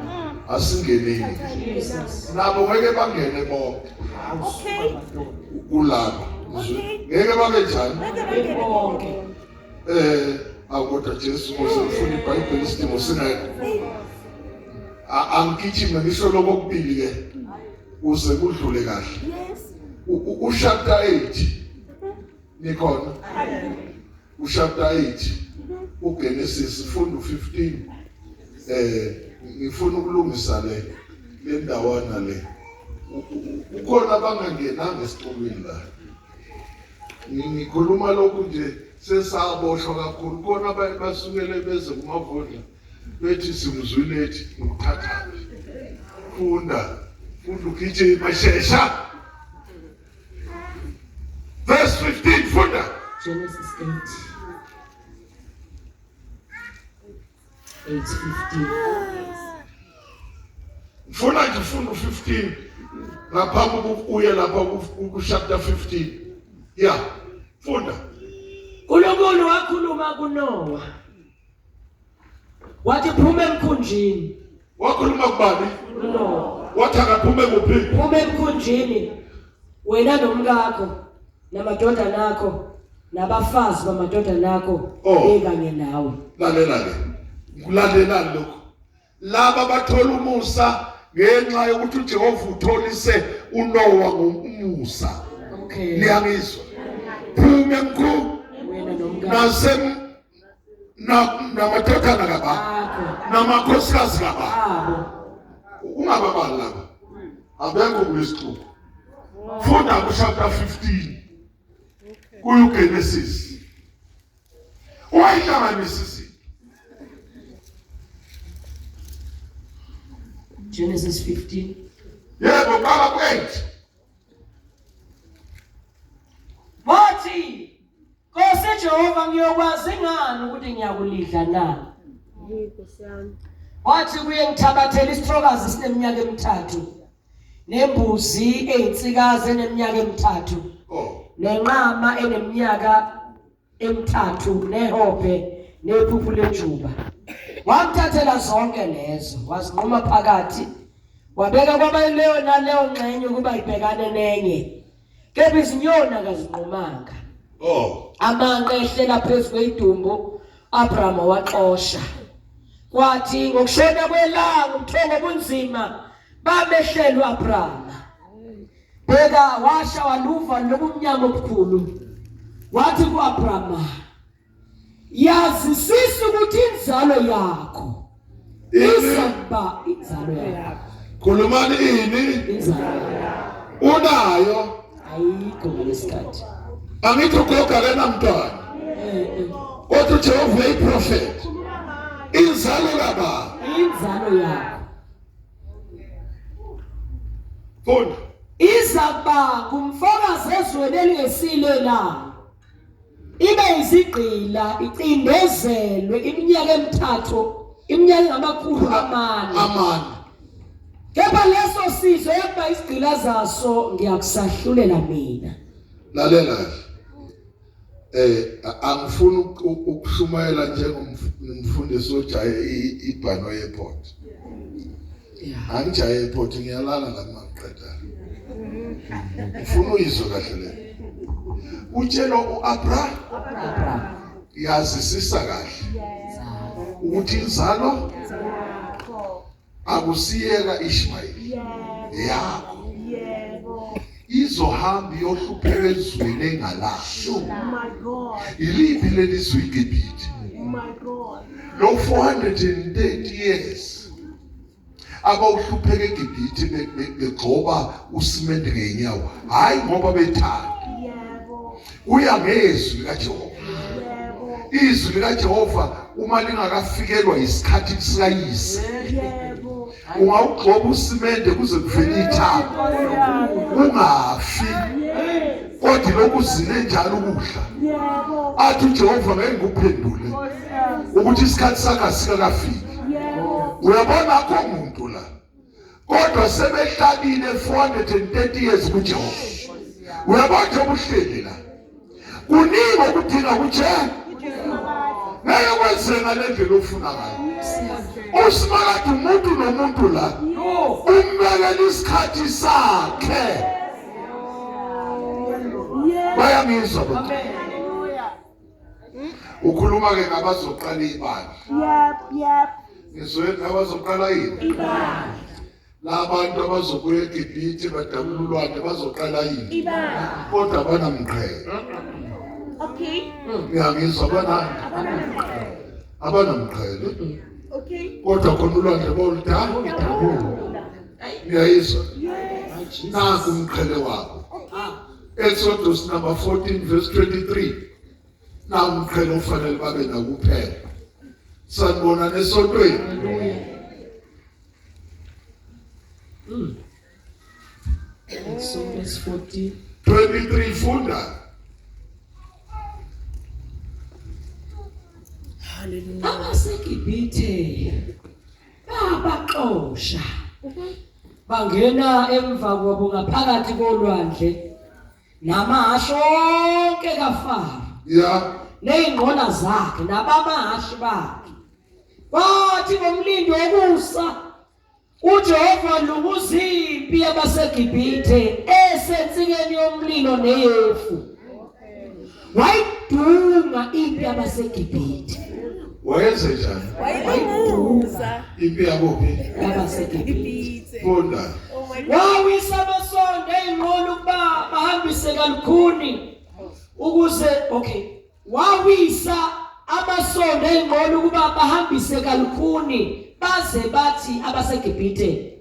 Asingeneni. Nabo ngeke bangene bonke. Okay. Kulabo. Ngeke babe njani? Ngeke bangene bonke. Akodwa Jesu Nkosi ngifuna iBhayibheli isidingo singekho. Angigijime ngisho lokho okubili ke uze kudlule kahle. Yes. Uchapter 8 nikhona? Uchapter 8 uGenesis funda u15 ngifuna ukulungisa le ndawana le. Ukhona abangangenanga esikolweni la. Ngikhuluma lokhu nje sesaboshwa kakhulu khona abanye basukele beze kumavundla bethi simzwile ethi ngikuthathaphi. Funda, funda ugijima shesha. Verse 15 funda. Genesis 8. 8:15. Funa nje ufunda u15 ngaphambi kokuya lapha ku chapter 15. Yeah, funda. uNkulunkulu wakhuluma kuNoah. Wathi phuma emkhunjini. Wakhuluma kubani? kuNoah. Wathi akaphume kuphi? Phuma emkhunjini wena nomkakho namadodana akho nabafazi bamadodana akho bekanye nawe. Lalela ke. Kulandelani lokho? Laba bathola umusa ngenxa yokuthi uJehova utholise uNoah ngomusa. Okay. Niyangizwa? Phuma emkhunjini wena nomkakho nasem namadodana kababa namakhosikazi kababa. Ungababali laba. Abekho kulesixuku. Funda ku chapter 15. Kuyo Genesis. Wayihlanganisa izinto. Genesis 15. Yebo, qala ku-8. Wathi, Nkosi Jehova ngiyokwazi ngani ukuthi ngiyakulidla na? Wathi kuye ngithabathela isithokazi sineminyaka emithathu nembuzi eyinsikazi eneminyaka emithathu nenqama eneminyaka emithathu nehobhe nephuphu lejuba. Wamthathela zonke lezo wazinquma phakathi wabeka kwaba leyo naleyo ngxenye ukuba ibhekane nenye, kepha izinyoni akazinqumanga. Amanqe ehlela phezu kwedumbu, Abraham waxosha. Kwathi ngokushona kwelanga ubuthongo obunzima bamehlela uAbraham. Bheka washa waluva lobumnyama obukhulu. Wathi kuAbraham, yazisisa ukuthi inzalo yakho izoba inzalo yakho. Khulumani ini? Inzalo yakho. Unayo? Ayikho ngalesikhathi. Angithi ugogo akanamntwana. Kodwa uJehova uyiprofeti. Inzalo kababa. Inzalo yakho. Funda. Izakuba ngumfokazi ezweni elingesilo layo. Ibe izigqila icindezelwe iminyaka emithathu, iminyaka engamakhulu amane. Amane. Kepha leso sizwe yakuba izigqila zaso ngiyakusahlulela mina. Lalela kahle. Angifuni ukushumayela njengomfundisi ojaye ibhano airport. Angijaye airport ngiyalala la maqeda. Ngifuna uyizwe kahle le. Utshela uAbraham yazisisa kahle ukuthi inzalo akusiyeka Ishmael yakho. Izohamba iyohlupheka ezweni engalasho. Iliphi leli zwe iGibhithe? Lo 430 years abawuhlupheka eGibhithe begxoba usimende ngeenyawo, hayi ngoba bethanda. Kuya ngezwi likaJehova. Izwi likaJehova uma lingakafikelwa isikhathi sikayise, ungawugxoba usimende kuze kuvele ithambo ungafi, kodwa lokhu uzile njalo ukudla. Athi uJehova ngeke ngikuphendule ukuthi isikhathi sakhe asikakafiki. Uyabona akho muntu la, kodwa sebehlalile 430 years kuJehova. Uyabona njengoba uhleli la, kuningi okudinga kuJehova. Ngeke kwenzeke ngale ndlela ofuna ngayo. Usimakade umuntu nomuntu la umbekela isikhathi sakhe. Bayangizwa abantu. Ukhuluma ke ngabazoqala ibandla. Yep, yep. Ngizwe ngabazoqala yini? Ibandla. Labantu abazobuya eGibhithe badabula ulwandle bazoqala yini? Ibandla. Kodwa abanamqhele. Okay. Ngiyangizwa abanani? Abanamqhele. Okay. Kodwa khona ulwandle bawuludabula. Ngiyayizwa. Yes. Naku umqhele wabo. Exodus number 14 verse 23. Naku umqhele ofanele babe nawo kuphela. Sanibona nesontweni. Exodus 14 23 funda. AbaseGibhithe babaxosha bangena emva kwabo ngaphakathi kolwandle namahhashi onke kaFaro Yeah. ney'nqola zakhe nabamahhashi bakhe. Kwathi ngomlindo wokusa uJehova lunguza impi yabaseGibhithe esensikeni yomlilo neyefu. Wayidunga impi yabaseGibhithe. Wayenze njani? Wayilunguza. Impi yakuphi? YabaseGibhithe. Funda. Oh my God. Wawisa amasondo ey'nqola ukuba bahambise kalukhuni ukuze okay wawisa amasondo ey'nqola ukuba bahambise kalukhuni baze bathi abaseGibhithe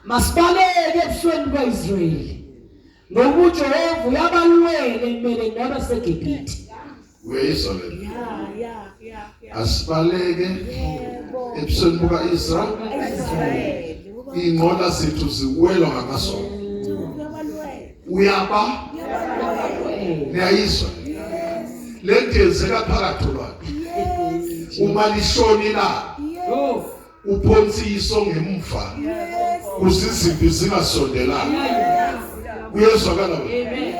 masibaleke ebusweni bukaIsrayeli ngoba uJehova uyabalwela emeleni nabaseGibhithe. Uyayizwa le nto? Yeah, yeah, yeah, yeah. Asibaleke Yebo. ebusweni buka-Israyeli. Israel. Iy'nqola zethu ziwelwa ngamasondo. Uyabalwela. Uyaba Uyabalwela. niyayizwa le nto yenzeka phakathi olwandle. Yes. Uma lishona ilanga Yes. uphonsa iso ngemva Yes. kuze izimpi zingasondelani. Kuyezwakala wena? Amen.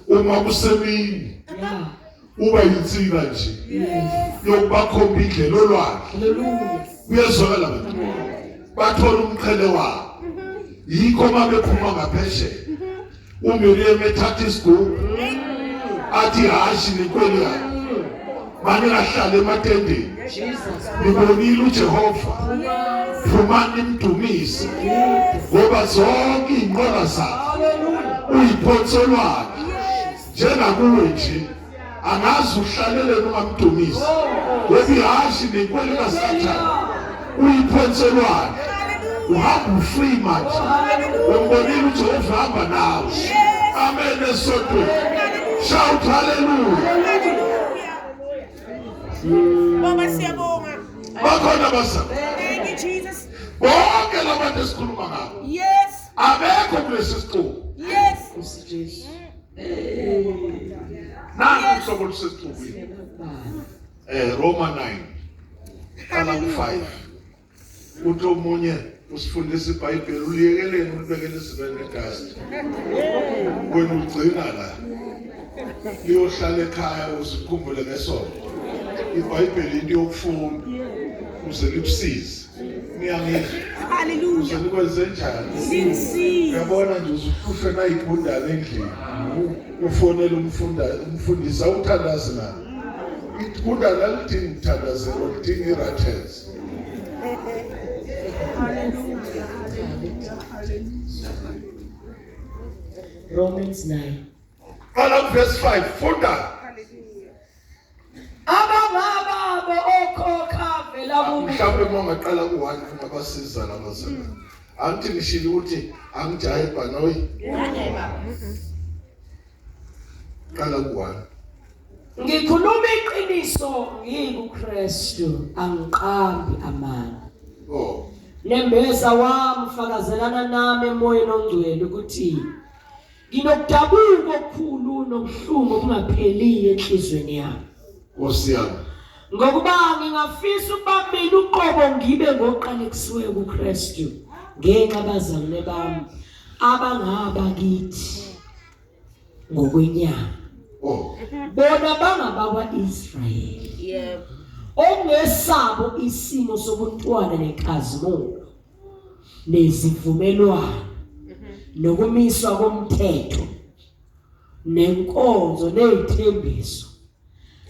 Uma kusemini Yeah. uba yinsika nje yokubakhomba indlela olwandle. Hallelujah. Kuyezwakala wena? Bathola umqhele wabo. Yikho uma bephuma ngaphesheya uMiriam ethatha isigubhu athi hashi nenkweli yakhe maningahlali ematendeni Jesus. nibonile uJehova phumani nimdumise ngoba zonke iy'nqola zakhe Hallelujah. uyiphonso lwakhe njengakuwe nje angazi uhlaleleni ungamdumisi ngoba ihashi nenkweli kaSathane uyiphonso lwakhe uhamba ufree manje umbonile uJehova uhamba nawe. Amen esontweni. Shout hallelujah. Hallelujah. Baba siyabonga. Bakhona abazali Thank you Jesus. bonke labantu esikhuluma ngabo Yes. abekho kulesi sixuku. Yes. Nkosi Jesu. Nangu uhlobo olusesixukwini. Roma 9 qala ku-5 uthi omunye usifundisa iBhayibheli uliyekeleni ulibekele izibene nedust wena ugcina la liyohlala ekhaya uzikhumbule ngesonto. iBhayibheli into yokufunda uze likusize. Niyangizwa? Hallelujah. Uze likwenze njani? Sincere. Uyabona nje uzuhlushwe nayigundane endlini ufonele umfundisi awuthandazi naye. Igundane alidingi ukuthandazelwa, lidinga i-ratels. Hallelujah. Hallelujah. Hallelujah. Romans 9. Qala kuverse 5 funda. Hallelujah. Abangababo okhokha vela kubo. Mhlawumbe uma ungaqala ku-1 kungabasiza labazalwane. Angithi ngishilo ukuthi angijahe ibhanoyi. Qala ku-1. Ngikhuluma iqiniso ngikuKristu angiqambi amanga. Oh. Nembeza wami fakazelana nami emoyeni ongcwele ukuthi nginokudabuka okukhulu nobuhlungu obungapheliyo enhlizweni yami. Nkosi yami. Ngokuba ngingafisa ukuba mina uqobo ngibe ngoqalekisiweyo kuKristu ngenxa abazalwane bami abangaba kithi ngokwenyama. Oh. Bona bangabakwa-Israyeli. Yebo. Ongesabo isimo sobuntwana nenkazimulo nezivumelwano nokumiswa komthetho nenkonzo nezithembiso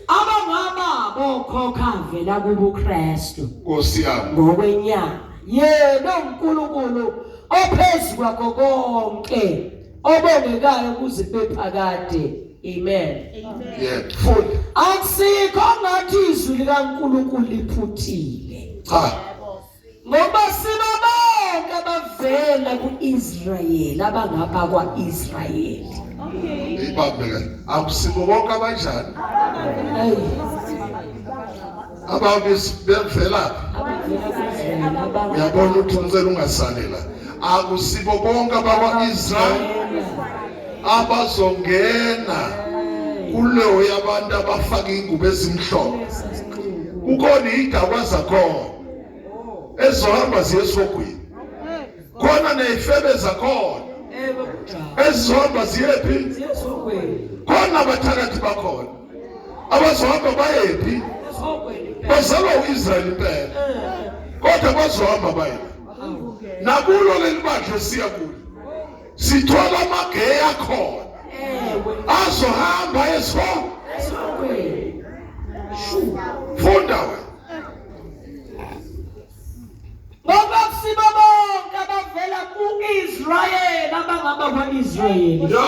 abangaba bokhokha vela kubuKristu Nkosi yami ngokwenyama yena uNkulunkulu ophezu kwakho konke obongekayo kuze kube phakade amen yebo funda akusikho ngathi izwi likaNkulunkulu liphuthile cha ngoba siba bonke abavela ku-Israyeli abangapha kwa-Israyeli ibambe kahle akusibo bonke abanjani Ayi, ababe bevela abavela ku-Israyeli abangapha uyabona ukuthi ngicela ungasalela akusibo bonke abakwa-Israyeli abazongena kuleyo yabantu abafaka ingubo ezimhlophe kukhona iy'dakwa zakhona ezizohamba ziye esihogweni khona ney'febe zakhona Ewe kunjalo. ezizohamba ziyephi Ziyesihogweni. khona abathakathi bakhona abazohamba bayephi Esihogweni impela. bazalwa u-Israyeli impela kodwa bazohamba bayephi nakulo leli bandla esiya kulo sithola amageya akhona Ewe azohamba eso esihogweni. Shu. funda wena Ngoba kusibo bonke abavela ku-Israyeli abangaba kwa-Israyeli. ya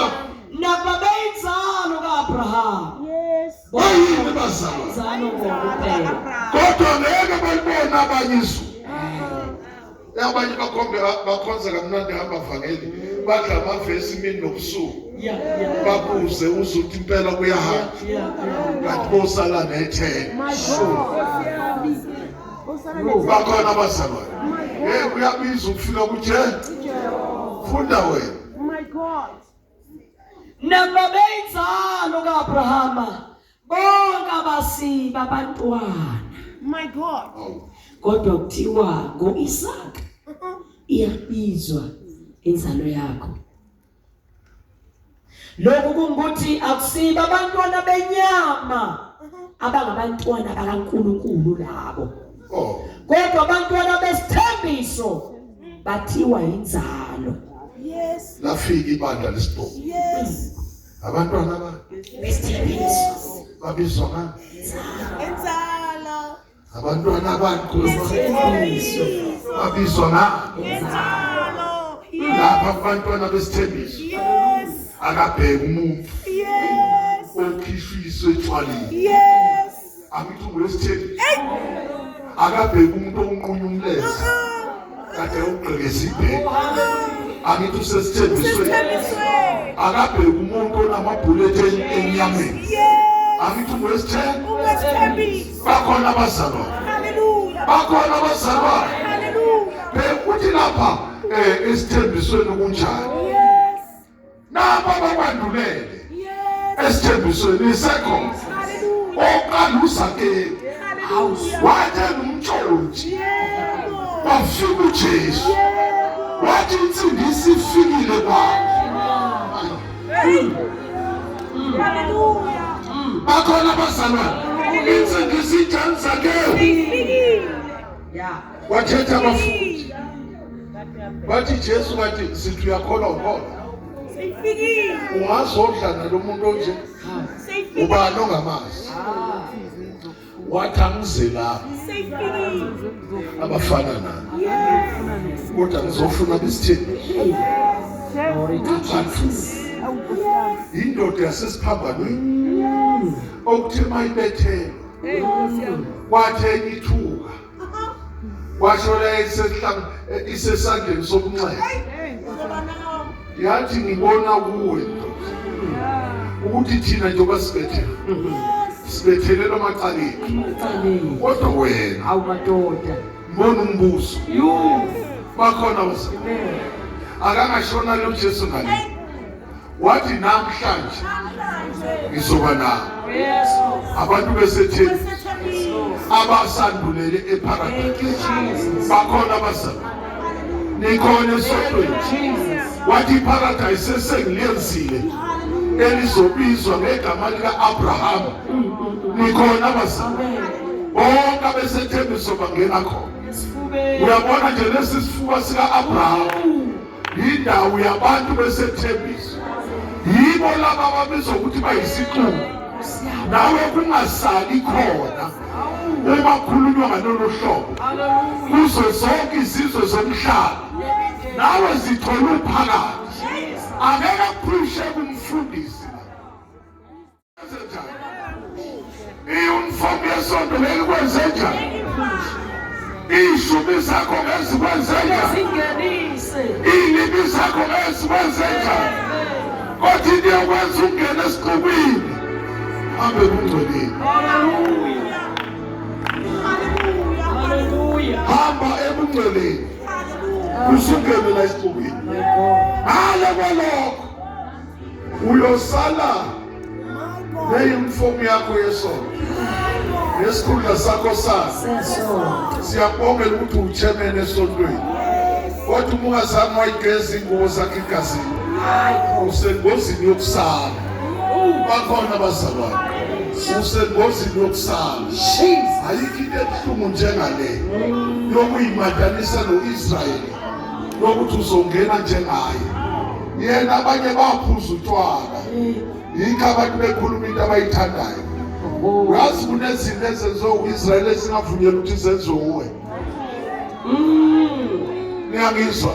Nababeyinzalo ka-Abraham. Yes. bayini bazalwa Inzalo ngokuphela. kodwa ngeke balibone abanye izulu abanye bakhombe bakhonza kamnandi hamba vangeli badla amavesi imini nobusuku Yeah, yeah. babuze uze uthi impela kuyahamba Yeah, yeah. kanti bosala nethele My God. bakhona abazalwane hey kuyabiza ukufika kuje funda wena My God. Nababeyinzalo ka-Abrahama bonke abasiba abantwana. My God. Awu. Kodwa kuthiwa ngo-Isaka iyabizwa inzalo yakho. Lokhu kungukuthi akusiba abantwana benyama abangabantwana bakaNkulunkulu labo. oh Kodwa abantwana besithembiso bathiwa inzalo Yes. lafika ibandla lesibhobo Yes. abantwana ba besithembiso. babizwa ngani Enzalo. abantwana abankhulu Isithembiso. babizwa ngani Enzalo. Yes. lapha kubantwana besithembiso Yes. akabheki umuntu Yes. okhishwiswe etshwaleni Yes. angithi ungulesithembiso akabheki umuntu onqunya umlenze kade ugqekeza ibheke angithi usesithembisweni Usesithembisweni. akabheki umuntu onamabhulethi enyameni Yes. angithi ungulesithembiso Ungesithembiso. bakhona abazalwane Hallelujah. bakhona abazalwane Hallelujah. bheka ukuthi lapha esithembisweni kunjani Yes. naba bakwandulele Yes. esithembisweni isekhona Hallelujah. oqala uZakewu Hallelujah. wathi ngumtshontshi Yebo. wafika uJesu Yebo. wathi insindiso ifikile kwakho Hallelujah. bakhona abazalwane insindiso injani Zakewu Ifikile. Yeah. wathetha abafundi bathi Jesu bathi sithi uyakholwa ukholwa Seyifikile. ungazodla nalo muntu onje Seyifikile. ubani ongamazi wathi angize lapha Seyifikile. abafana nami Yes. kodwa ngizofuna besithembiso Glory to Jesus. indoda yasesiphambanweni okuthe mayibethelwa kwathi enye ithuka kwasho la isesandleni sobunxele Uzoba nawo. yathi ngibona kuwe ndoda ukuthi thina njengoba sibethele sibethelelwa amacala ethu Amacaleni. kodwa wena Awu madoda. mbona umbuso You. bakhona basa Amen. akangashona lo Jesu ngale wathi namhlanje Namhlanje. ngizoba nawe Yes. Lord. abantu besetheni Sethembile. abasandulele Thank you, eparadise Jesus. bakhona abazalwane nikhona esontweni Jesus. wathi iparadise esengilenzile elizobizwa ngegama lika-Abraham nikhona abazalwane Amen. Bonke abesethembiso bangena khona. Uyabona nje lesi sifuba sika-Abraham yindawo yabantu besethembiso. Yibo laba ababizwa ukuthi bayisixuku. Nawe kungasali khona uma khulunywa ngalolu hlobo kuzo zonke izizwe zomhlaba nawe zithola uphakathi angeke aphushe kumfundisi I-uniform yesonto ngeke ikwenze njani? Iy'shumi zakho ngeke zikwenze njani? Iy'limi zakho ngeke zikwenze njani? Kodwa into yokwenza ungene esixukwini hambe kungcweleni. Hamba ebungcweleni usungene la esixukwini. Ngale kwalokho uyosala neyunifomu yakho yesonto nesikhundla sakho saso siyakubongela ukuthi uwuchairman esontweni kodwa uma ungazange wayigeza ingubo zakho egazini usengozini yokusala bakhona abazalwane usengozini yokusala ayikho into ebuhlungu njengale yokuyimatanisa no-Israyeli lokuthi uzongena njengaye yena abanye baphuza utshwala yikho abantu bekhuluma into abayithandayo uyazi kunezinto ezenziwe u-israyeli ezingavunyelwa ukuthi zenziwe uwe niyangizwa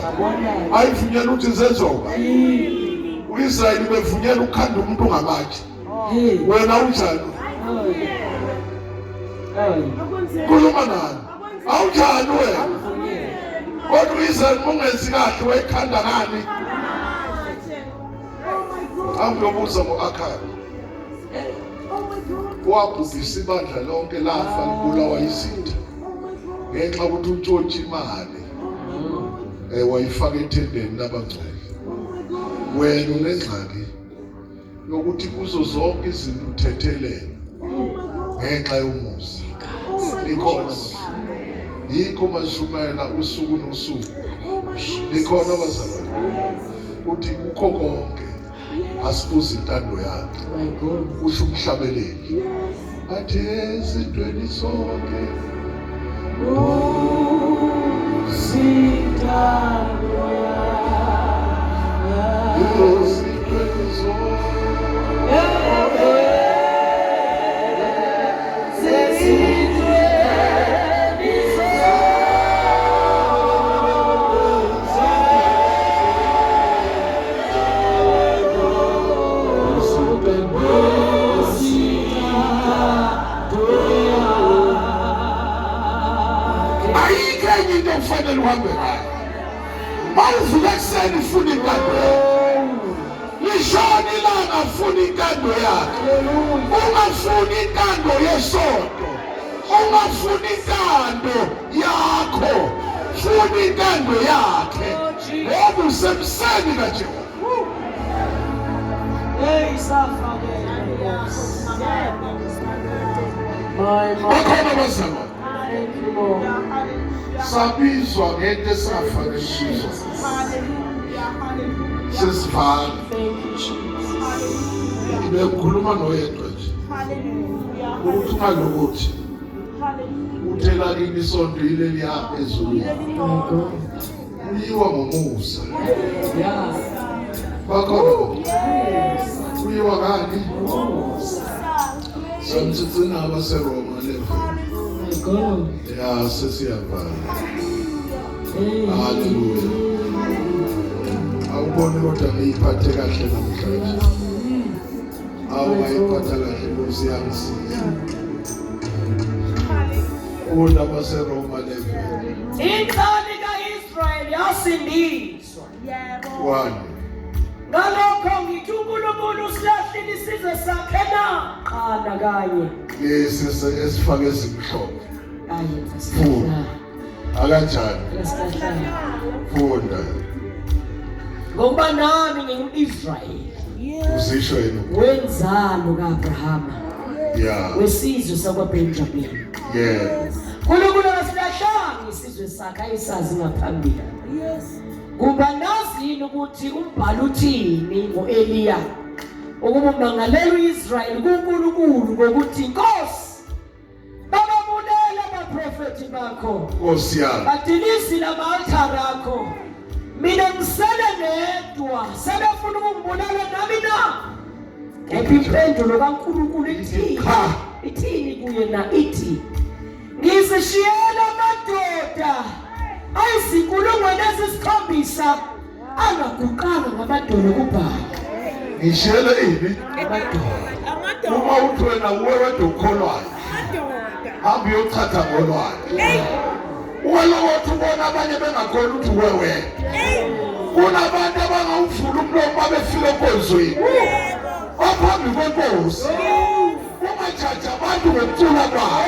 ayivunyelwa ukuthi zenziwe uba u-israyeli bevunyelwa ukukhanda umuntu ngamatshe wena unjani khuluma nani awunjani wena kodwa u-israyeli ungenzi kahle wayikhanda ngani angiyobuza ngo-akhani wabhubhisa ibandla lonke lafa libulawa izitha ngenxa yokuthi untshontshe imali um wayifaka ethendeni labangcwele wena unengxaki yokuthi kuzo zonke izinto uthethelele ngenxa yomusa ikhona yikho mashumayela usuku nosuku likhona bazalwane uthi kukho konke asibuze intando yakhe kusho umhlabeleli athi ezintweni zonke Usintando yakhe ezintweni zonke ayikho enye into okufanele uhambe ngayo mawuvuka ekuseni ufuna intando yakhe lishona ilanga funa intando yakhe ungafuni intando yesonto ungafuni intando yakho funa intando yakhe ngoba usemseni kaJehova Hey safa ke Nkosi. My my. Bakhona abazalwane. Thank you Lord. Sabizwa ngento esingafanele ukubizwa. Sesivala. Thank you Jesus. Ngibekhuluma noyedwa nje. Ukuthi ungalokuthi uthela kini isonto yileliya ezulwini. My God. Kuyiwa ngomusa. Yeah. Bakhona. Kuyiwa ngani? Samtsitsina abaseRoma level. My God. Ya sesiyavala. Hey. Haleluya. Awuboni kodwa ngiyiphathe kahle namhlanje. Awu ngayiphatha kahle Nkosi yangisiza. Funda abaseRoma level. Insali kaIsrayeli yasindiswa. 1. Ngalokho ngithi uNkulunkulu usilahlile isizwe sakhe na? Qala kanye. Lesi esifake ezimhlophe. Ayi, Funda. Akanjani? Funda. Ngokuba nami ngingumIsrayeli. Uzisho yena. Wenzalo kaAbrahama. Yeah. Wesizwe sakwaBenjamin. Yeah. uNkulunkulu akasilahlanga isizwe sakhe ayesazi ngaphambili. Yes. Kuba nazi yini ukuthi umbhalo uthini ngoEliya ukuba umangalela uIsrayeli kuNkulunkulu ngokuthi Nkosi bababulele Abaprofethi bakho. Nkosi yami. Badilizile ama-altare akho. Mina ngisele ngedwa, sebefuna ukungibulala nami na? Kepha impendulo kaNkulunkulu ithini? Cha. Ithini kuye na? Ithi, ngizishiyela amadoda ayizinkulungwane ezisikhombisa angaguqanga ngamadolo kuBhali. Ngishiyele ini? Amadoda. Amadoda. Uma uthi wena uwe wedwa ukholwayo. Amadoda. Hamba uyochatha ngolwayo. Ey. Ungalokotha ubona abanye bengakhona ukuthi uwe wena. Ey. Kunabantu abangawuvula umlomo babefika enkonzweni. Yebo. Baphambi kwenkosi. Ungajaji abantu ngokucula kwabo.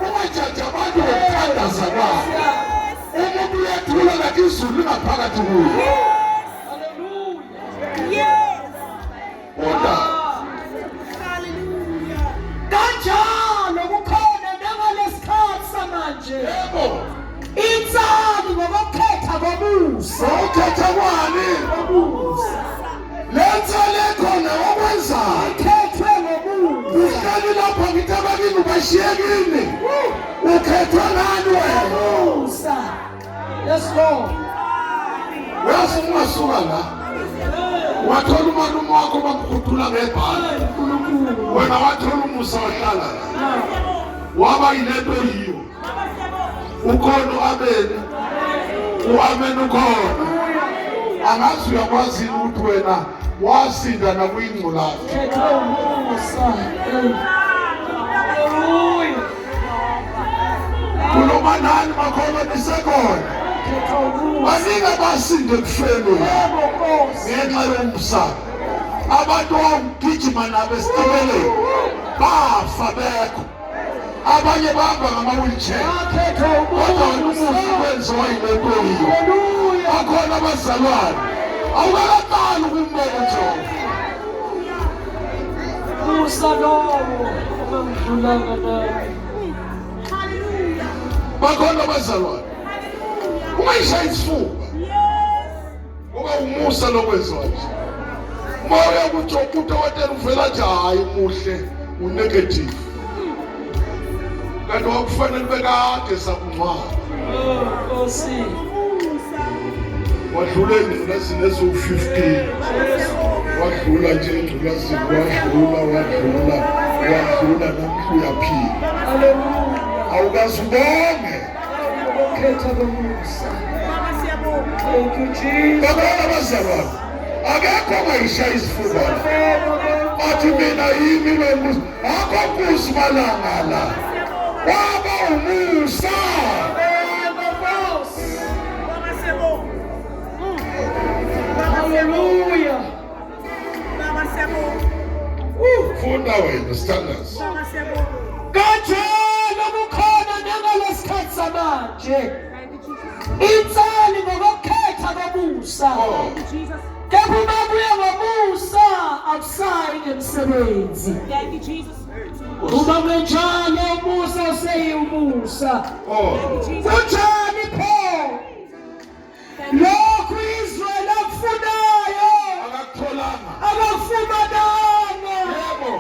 Ungajaji abantu ngokuthandaza kwabo. Umuntu uyathula kanti izulu lingaphakathi kuye. Hallelujah. Yes. Kodwa Hallelujah. Kanjalo kukhona nangalesikhathi samanje. yebo, Insali ngokukhetha komusa. sokhetha kwani? Komusa. Letha lekhona okwenzayo. Ikhethwe ngomusa. Uhlali lapha ngithi abakini ubashiye kini. Ukhethwa ngani wena? Ngomusa. Yes Lord. Uyazi ungasuka la. Wathola umalume wakho bamkhuthula ngebhala. uNkulunkulu. Wena wathola umusa wahlala la. Waba yilento yiyo. Ukhona u-Ameni. U-Ameni ukhona. Angazi uyakwazi yini ukuthi wena wasinda nakwingculaza. Khethwe umusa. Hallelujah. Khuluma nani makholwa nisekhona. Khethwe umusa. Baningi abasinde ekufeni Yebo Nkosi. ngenxa yomsa. Abantu owawugijima nabo esitimeleni bafa bekho. Abanye bahamba ngama-wheelchair. Wakhethwa Kodwa wena umusa. umusa kwenziwa yilento yiyo. Hallelujah. Bakhona abazalwane. Awukakaqali ukumbona uJehova. Musa lowo ongangidlulanga nami. Hallelujah. Bakhona abazalwane. Hallelujah. Ungayishayi isifuba. Yes. Ngoba umusa lokwenziwa nje. Uma uya kuJob udokotela uvela nje hayi muhle unegative. Kanti wakufanele bekade sakungcwaba. Oh Nkosi. Umusa. Wadlula engculazini eziwu-15. Wadlula nje engculazini wadlula wadlula wadlula namhla uyaphila. Hallelujah. Awukaze ubonge. Ukukhetha komusa. Baba siyabonga. Thank you Jesus. Babona abazalwane. Akekho ongayishaya isifuba la. Athi mina yimi lo mbuso. Akho mbuso malanga la. Waba umusa. Yebo Nkosi. Baba siyabonga. Baba siyabonga. Hallelujah. Baba siyabonga. Funda wena sithandazi. Baba siyabonga. Kanjalo kukhona nangalesikhathi samanje. Thank you Jesus. Insali ngokukhetha komusa. Oh. Thank you Jesus. Kepha uma kuya ngomusa akusayi ngemsebenzi. Thank you Jesus. Uma kunjalo umusa useyimusa. Oh. Thank you Jesus. Kunjani pho? Lokhu Israel akufunayo Akakutholanga. akakufumananga. Yebo.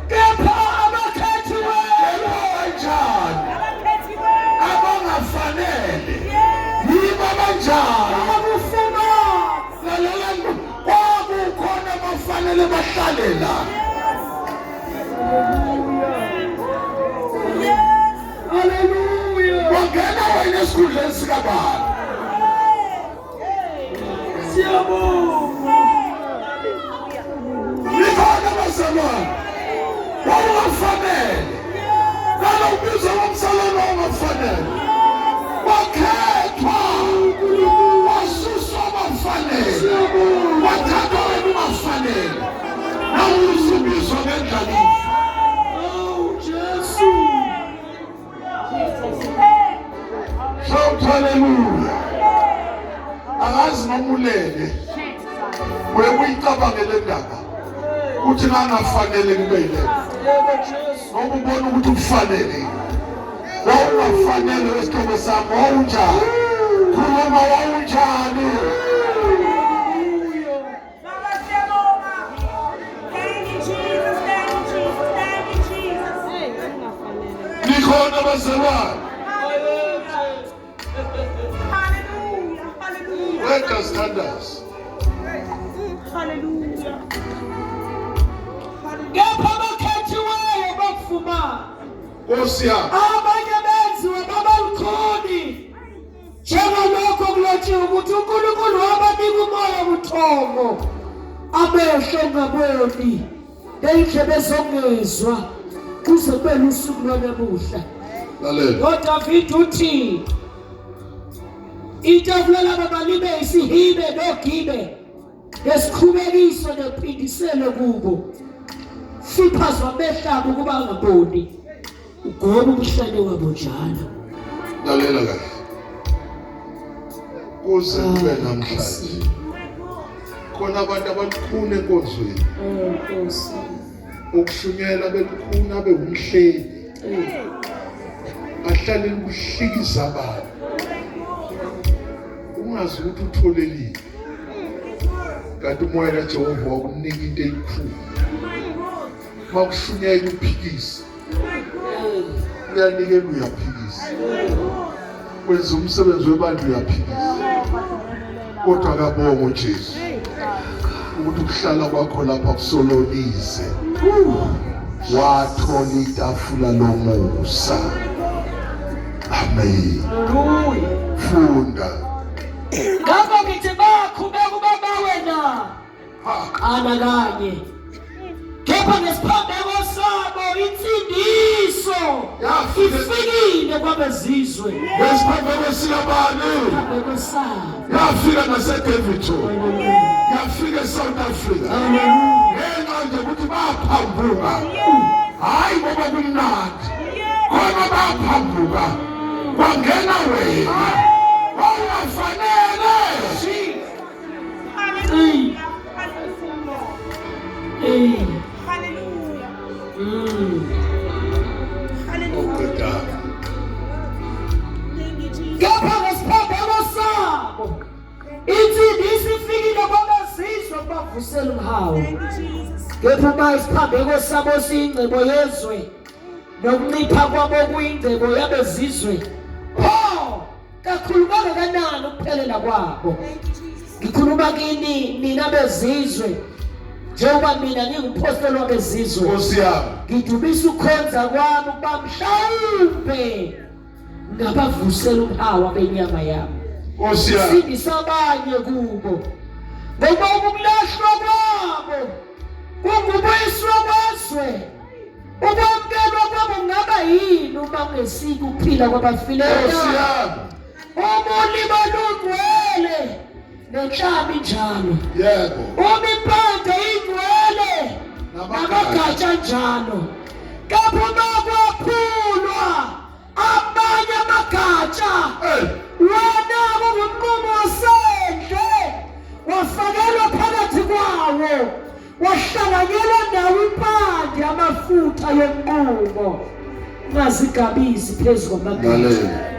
Kepha abakhethiweyo Yebo kanjani? Abakhethiweyo. Abangafanele. Yes. Yibo abanjani? bakufumana. Lalela kwakukhona abafanele bahlale la. Yes. Hallelujah. Wangena wena esikhundleni sikabani? Siyabonga. Nikhona abazalwane. Wawungafanele. Nalo ubizo lomzalwane wawungafanele. Wakhethwa. Wasuswa abafanele. Wathathwa wena ungafanele. Nawe usubizwa ngendlalifa. Oh Jesu. Shout hallelujah. Angazi noma ulele. Uye uyicabange le ndaba. Uthi ngangafanele ngibe yile. Yebo Jesu. Noma ubona ukuthi ukufanele. Wawungafanele wesihlobo sami wawunjani? Khuluma wawunjani? Hallelujah. Baba siyabonga. Thank you Jesus. Thank you Jesus. Thank you Jesus. Nikhona bazalwane. Qeda sithandaze. Hallelujah. Kepha abakhethiweyo bakufumana. Nkosi yami. Abanye benziwe babalukhuni njengalokho kulotshiwe ukuthi uNkulunkulu wabanika umoya buthongo amehlo ongaboni ney'ndlebe zokungezwa kuze kube lusuku lwanamuhla. Lalela. NgoDavide uthi itafula labo malibe isihibe nogibe nesikhubekiso nempindiselo kubo fiphazwa amehlabo ukuba angaboni ugoba umhlane wabo njalo. Lalela kahle. Kuze kube namhlanje. Khona abantu abalukhuni enkonzweni. Oh Nkosi. Ukushunyela belukhuni abe umhleli. Ahlale ukuhlikiza abantu. Ungazi ukuthi utholelile. Kanti umoya kaJehova wakunika into eyikhulu. Makushunyela uphikisa. Uyanikela uyaphikisa. Wenza umsebenzi webandla uyaphikisa. Kodwa akabonga uJesu. Ukuthi ukuhlala kwakho lapha kusolonize. Wathola itafula lomusa. Amen. Haleluya. Funda. Ngakho ngithi bakhubeka ubaba wena. Qala kanye. Kepha ngesiphambeko sabo insindiso Yafika ifikile kwabezizwe. ngesiphambeko sikabani? Isiphambeko sabo. Yafika naseDaveyton. Yafika eSouth Africa. Ngenxa nje ukuthi baphambuka. Hayi ngoba kumnandi. Khona baphambuka. Kwangena wena. Wawungafanele. Hallelujah. Hallelujah. Eh. Hallelujah. Mm. Hallelujah. Oqedana. Thank you, Jesus. Kepha ngesiphambeko sabo insindiso ifikile kwabezizwe kubavusela umhawu. Thank you, Jesus. Kepha uma isiphambeko sabo siyingcebo yezwe nokuncipha kwabo kuyingcebo yabezizwe, pho kakhulu kangakanani ukuphelela kwabo? Thank you, Jesus. Ngikhuluma kini nina bezizwe, njengoba mina ngingumphostoli wabezizwe. Nkosi yami. Ngidumisa ukukhonza kwami ukuba mhlawumbe ngabavusela umhawu abenyama yami. Nkosi yami. Sindisa abanye kubo. Ngoba ukulahlwa kwabo kungubuyiswa kwezwe. Ukwamukelwa kwabo kungaba yini uma kungesiko ukuphila kwabafileyo? Nkosi yami. Uma ulimi lungcwele nenhlaba injalo. Yebo. Uma impande ingcwele namagatsha njalo. Kepha uma kwaphulwa amanye amagatsha Hey. wona kungumnqumo wasendle wafakelwa phakathi kwawo wahlanganyelwa nawo impande amafutha yomnqumo ungazigabisi phezu kwamagatsha. Lalela.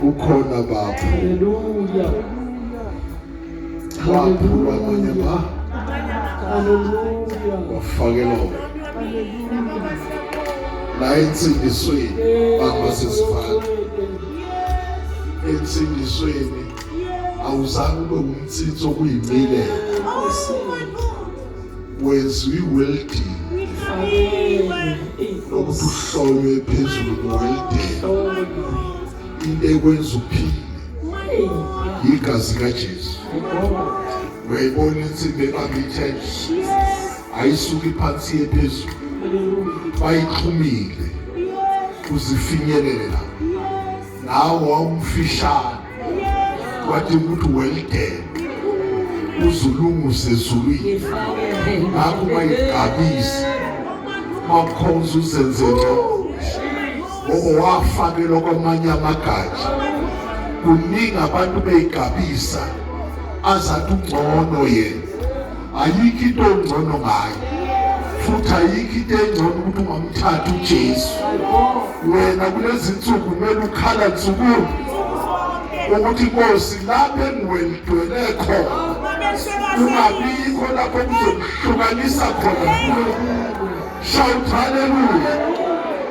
Ukhona bapho. Haleluya. Waphulwa amanye ma Haleluya. wafakelwa wena. La ensindisweni bamba sesifaka. Ensindisweni awuzange ube umtsitsi okuyimilela. Wenziwa i-welding lokuthi uhlonywe phezulu nge-welding. Into ekwenza uphile igazi kaJesu. Uyayibona insimbi ebamba ithenji ayisuki phansi iye phezulu. Bayixhumile uzifinyelele lapho. Nawe wawumfishane wathi ukuthi welded uzulunguse ezulwini. Ngakho ungayigabisi makhonza uzenze ngcono ngoba wafakelwa kwamanye amagatsha. Kuningi abantu beyigabisa azathi ungcono yena. Ayikho into ongcono ngayo. Futhi ayikho into engcono ukuthi ungamthatha uJesu. Wena kulezi nsuku kumele ukhala nsukuni ukuthi Nkosi lapho engiwelidwele khona kungabikho lapho kuzokuhlukanisa khona. Shout hallelujah.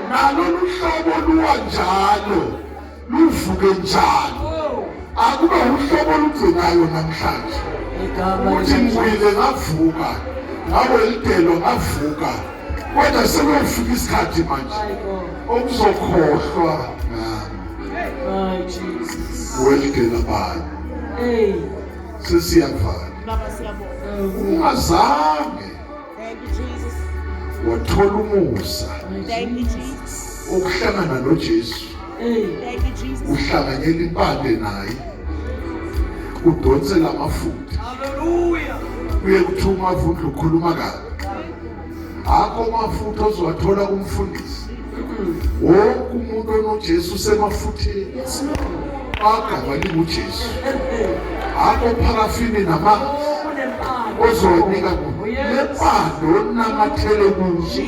Nalolu hlobo luwa njalo luvuke njalo. Akube uhlobo olugcinayo namhlanje. Igama Ukuthi likaJesu. ngiwile ngavuka, ngawelidelo ngavuka. Kodwa sekuyofika isikhathi manje My God. okuzokhohlwa ngami. My Jesus. Welidela abanye. Hey. Sesiyavala. Baba siyabonga. Ungazange Thank you Jesus. wathola umusa Thank you Jesus. ukuhlangana noJesu. Hey. Thank you Jesus. Uhlanganyela impande naye. Udonsela amafutha. Hallelujah. Kuye kuthiwa umavundla ukhuluma kabi. Akho amafutha ozowathola kumfundisi. Wonke umuntu onoJesu usemafutheni. Yes, Lord. Agama linguJesu. Akho parafini namanzi Oh, kunempande. ozowanika Oh, yes. lempande onamathele kuyo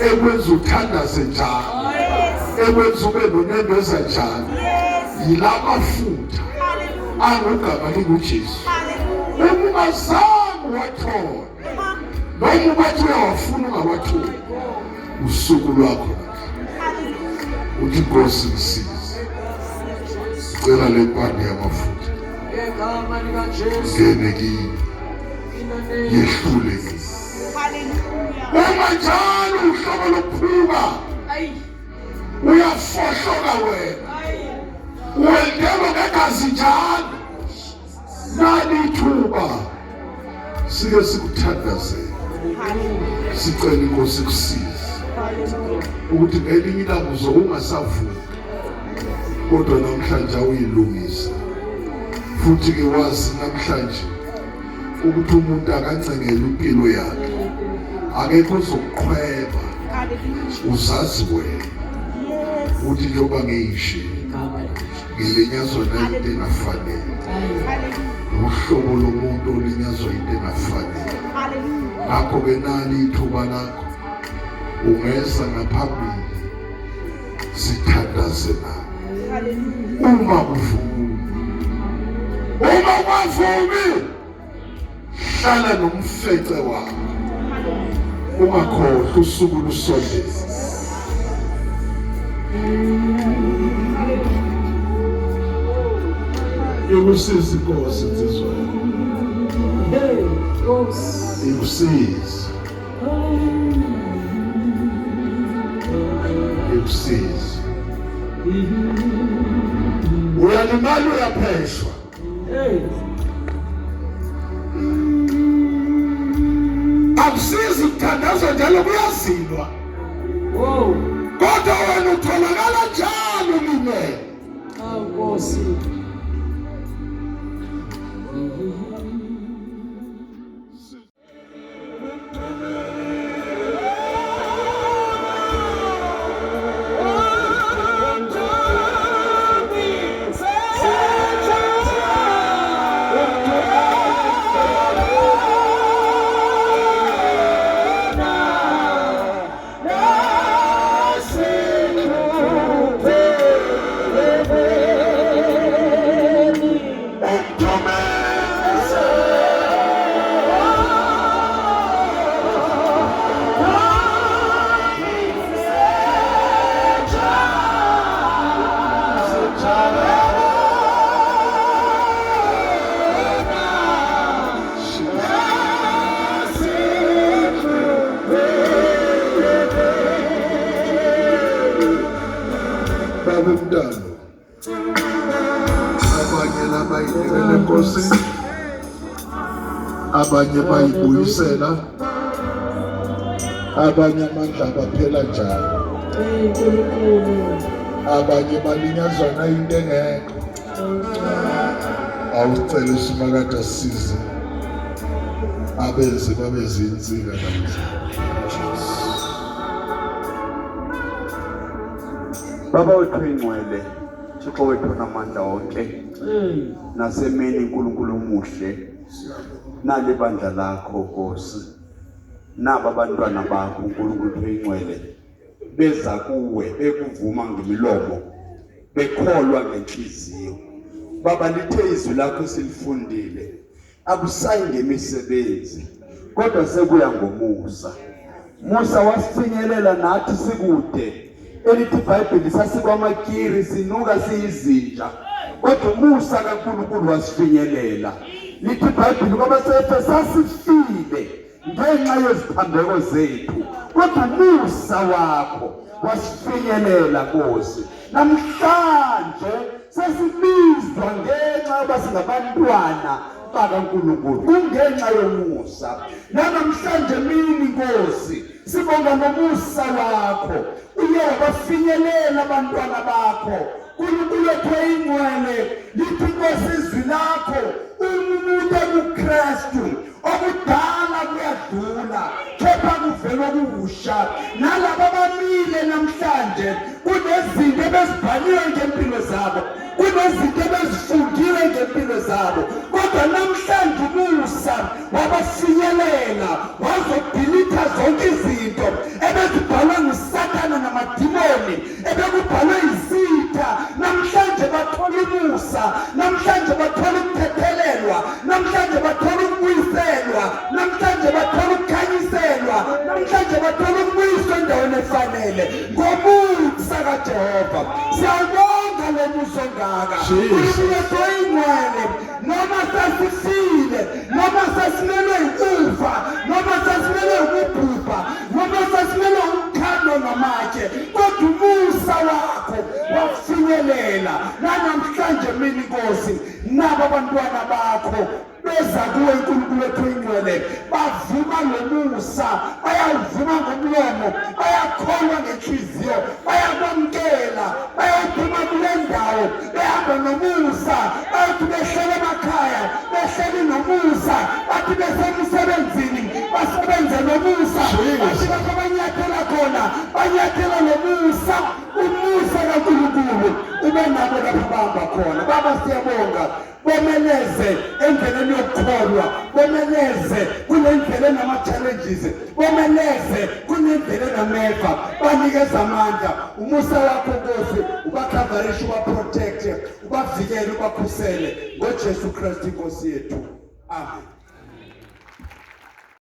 ekwenza uthandaze njalo Yes. ekwenza ube nonembeza njalo Yes. yilamafutha Hallelujah. angugama linguJesu. Hallelujah. Uma ungazange uwathole noma ubathi uyawafuna ungawatholi, usuku lwakho namhlanje. Hallelujah. Uthi Nkosi ngisize, cela le mpande yamafutha Ngegama likaJesu. ngene kimi In the name. yehlule kimi. Hallelujah. Uma njalo uhlobo lokuphuka Ay. uyafohloka wena, Ay. weldelwa ngegazi njalo. Nali ithuba sike sikuthandazele, Hallelujah. sicela inkosi kusize Hallelujah. ukuthi ngelinye ilanga uzobe ungasavuki, kodwa namhlanje awuyilungisa. Futhi ke wazi namhlanje ukuthi umuntu akancengela impilo yakhe, akekho ozokuqhweba. Hallelujah. Uzazi wena Yes. ukuthi njengoba ngiyishe Igama likaJesu. ngilinyazwa nayinto engafanele. Ay. Hallelujah. Uhlobo lomuntu olinyazwa into engafanele. Hallelujah. Ngakho-ke nali ithuba lakho, ungeza ngaphambili sithandaze nawe. Hallelujah. Uma uvuma, uma ungavumi, hlala nomfece wakho, ungakhohlwa usuku lusondele. Ikusize inkosi insizwa yami. Hey. Nkosi. Ikusize, ikusize. Uyalimala, uyapheshwa. Hey. Akusizi ukuthandaza njalo, kuyazilwa. Whoa. Kodwa wena utholakala njalo ulimele. Awu Nkosi. Baba umntana, abanye labayinikele enkosini, abanye bayibuyisela, abanye amandla abaphela njalo, Hey Nkulunkulu. abanye balinyazwa nayinto engekho. Awucele uSimakade asisize, abenze babe zinsika namhlanje. Baba wethu ingcwele, Thixo wethu onamandla wonke, Hey. nasemini uNkulunkulu omuhle, nali bandla lakho Nkosi, naba abantwana bakho uNkulunkulu oyingcwele, beza kuwe bekuvuma ngemilomo, bekholwa ngenhliziyo. Baba, lithe izwi lakho silifundile, akusayi ngemisebenzi, kodwa sekuya ngomusa. Musa wasifinyelela nathi sikude, elithi iBhayibheli sasikwamakiri sinuka siyizinja. Kodwa umusa kaNkulunkulu wasifinyelela. Lithi iBhayibheli kwabaseFeso sasifile ngenxa yeziphambeko zethu, kodwa umusa wakho wasifinyelela Nkosi. Namhlanje sesibizwa ngenxa yoba singabantwana bakaNkulunkulu, kungenxa yomusa. Nanamhlanje mini Nkosi, sibonga nomusa wakho, uye wabafinyelela abantwana bakho. Nkulunkulu wethu oyingcwele, lithi Nkosi izwi lakho, uma umuntu ekuKristu okudala kuyadlula kepha kuvela okusha. Nalaba abamile namhlanje kunezinto ebezibhaliwe ngempilo zabo, kunezinto ebezifundiwe ngempilo zabo, kodwa namhlanje umusa wabafinyelela wazodilitha zonke izinto ebezibhalwe nguSathane namadimoni, ebekubhalwe yisitha. Namhlanje bathola umusa, namhlanje bathola ukuthethelelwa, namhlanje bathola ukubuyiselwa, namhlanje bathola ukukhanyiselwa, namhlanje bathola ukubuyiswa endaweni efanele ngomusa kaJehova. Siyawubonga lo musa ongaka. Jesus. Unkulunkulu oyingcwele, noma sasifile, noma sasimelwe ukufa, noma sasimelwe ukubhubha, noma sasimelwe ukukhandwa ngamatshe, kodwa umusa wakho wakufinyelela. Nanamhlanje mina Nkosi, nabo abantwana bakho beza kuwe uNkulunkulu wethu oyingcwele, bavuma lomusa, bayawuvuma ngomlomo, bayakholwa ngenhliziyo, bayakwamukela, bayophuma kule ndawo behamba nomusa, bayothi behlele emakhaya behleli nomusa, bathi besemsebenzini basebenze nomusa, bathi lapho banyathela khona banyathela nomusa. Umusa kaNkulunkulu ube nabo lapho bahamba khona. Baba, siyabonga, bomeleze endleleni yokukholwa, bomeleze kule ndlela enama-challenges, bomeleze kule ndlela enameva, banikeze amandla. Umusa wakho Nkosi ubakhavarishe, ubaprotecte, ubavikele, ubakhusele ngoJesu Kristu inkosi yethu. Amen.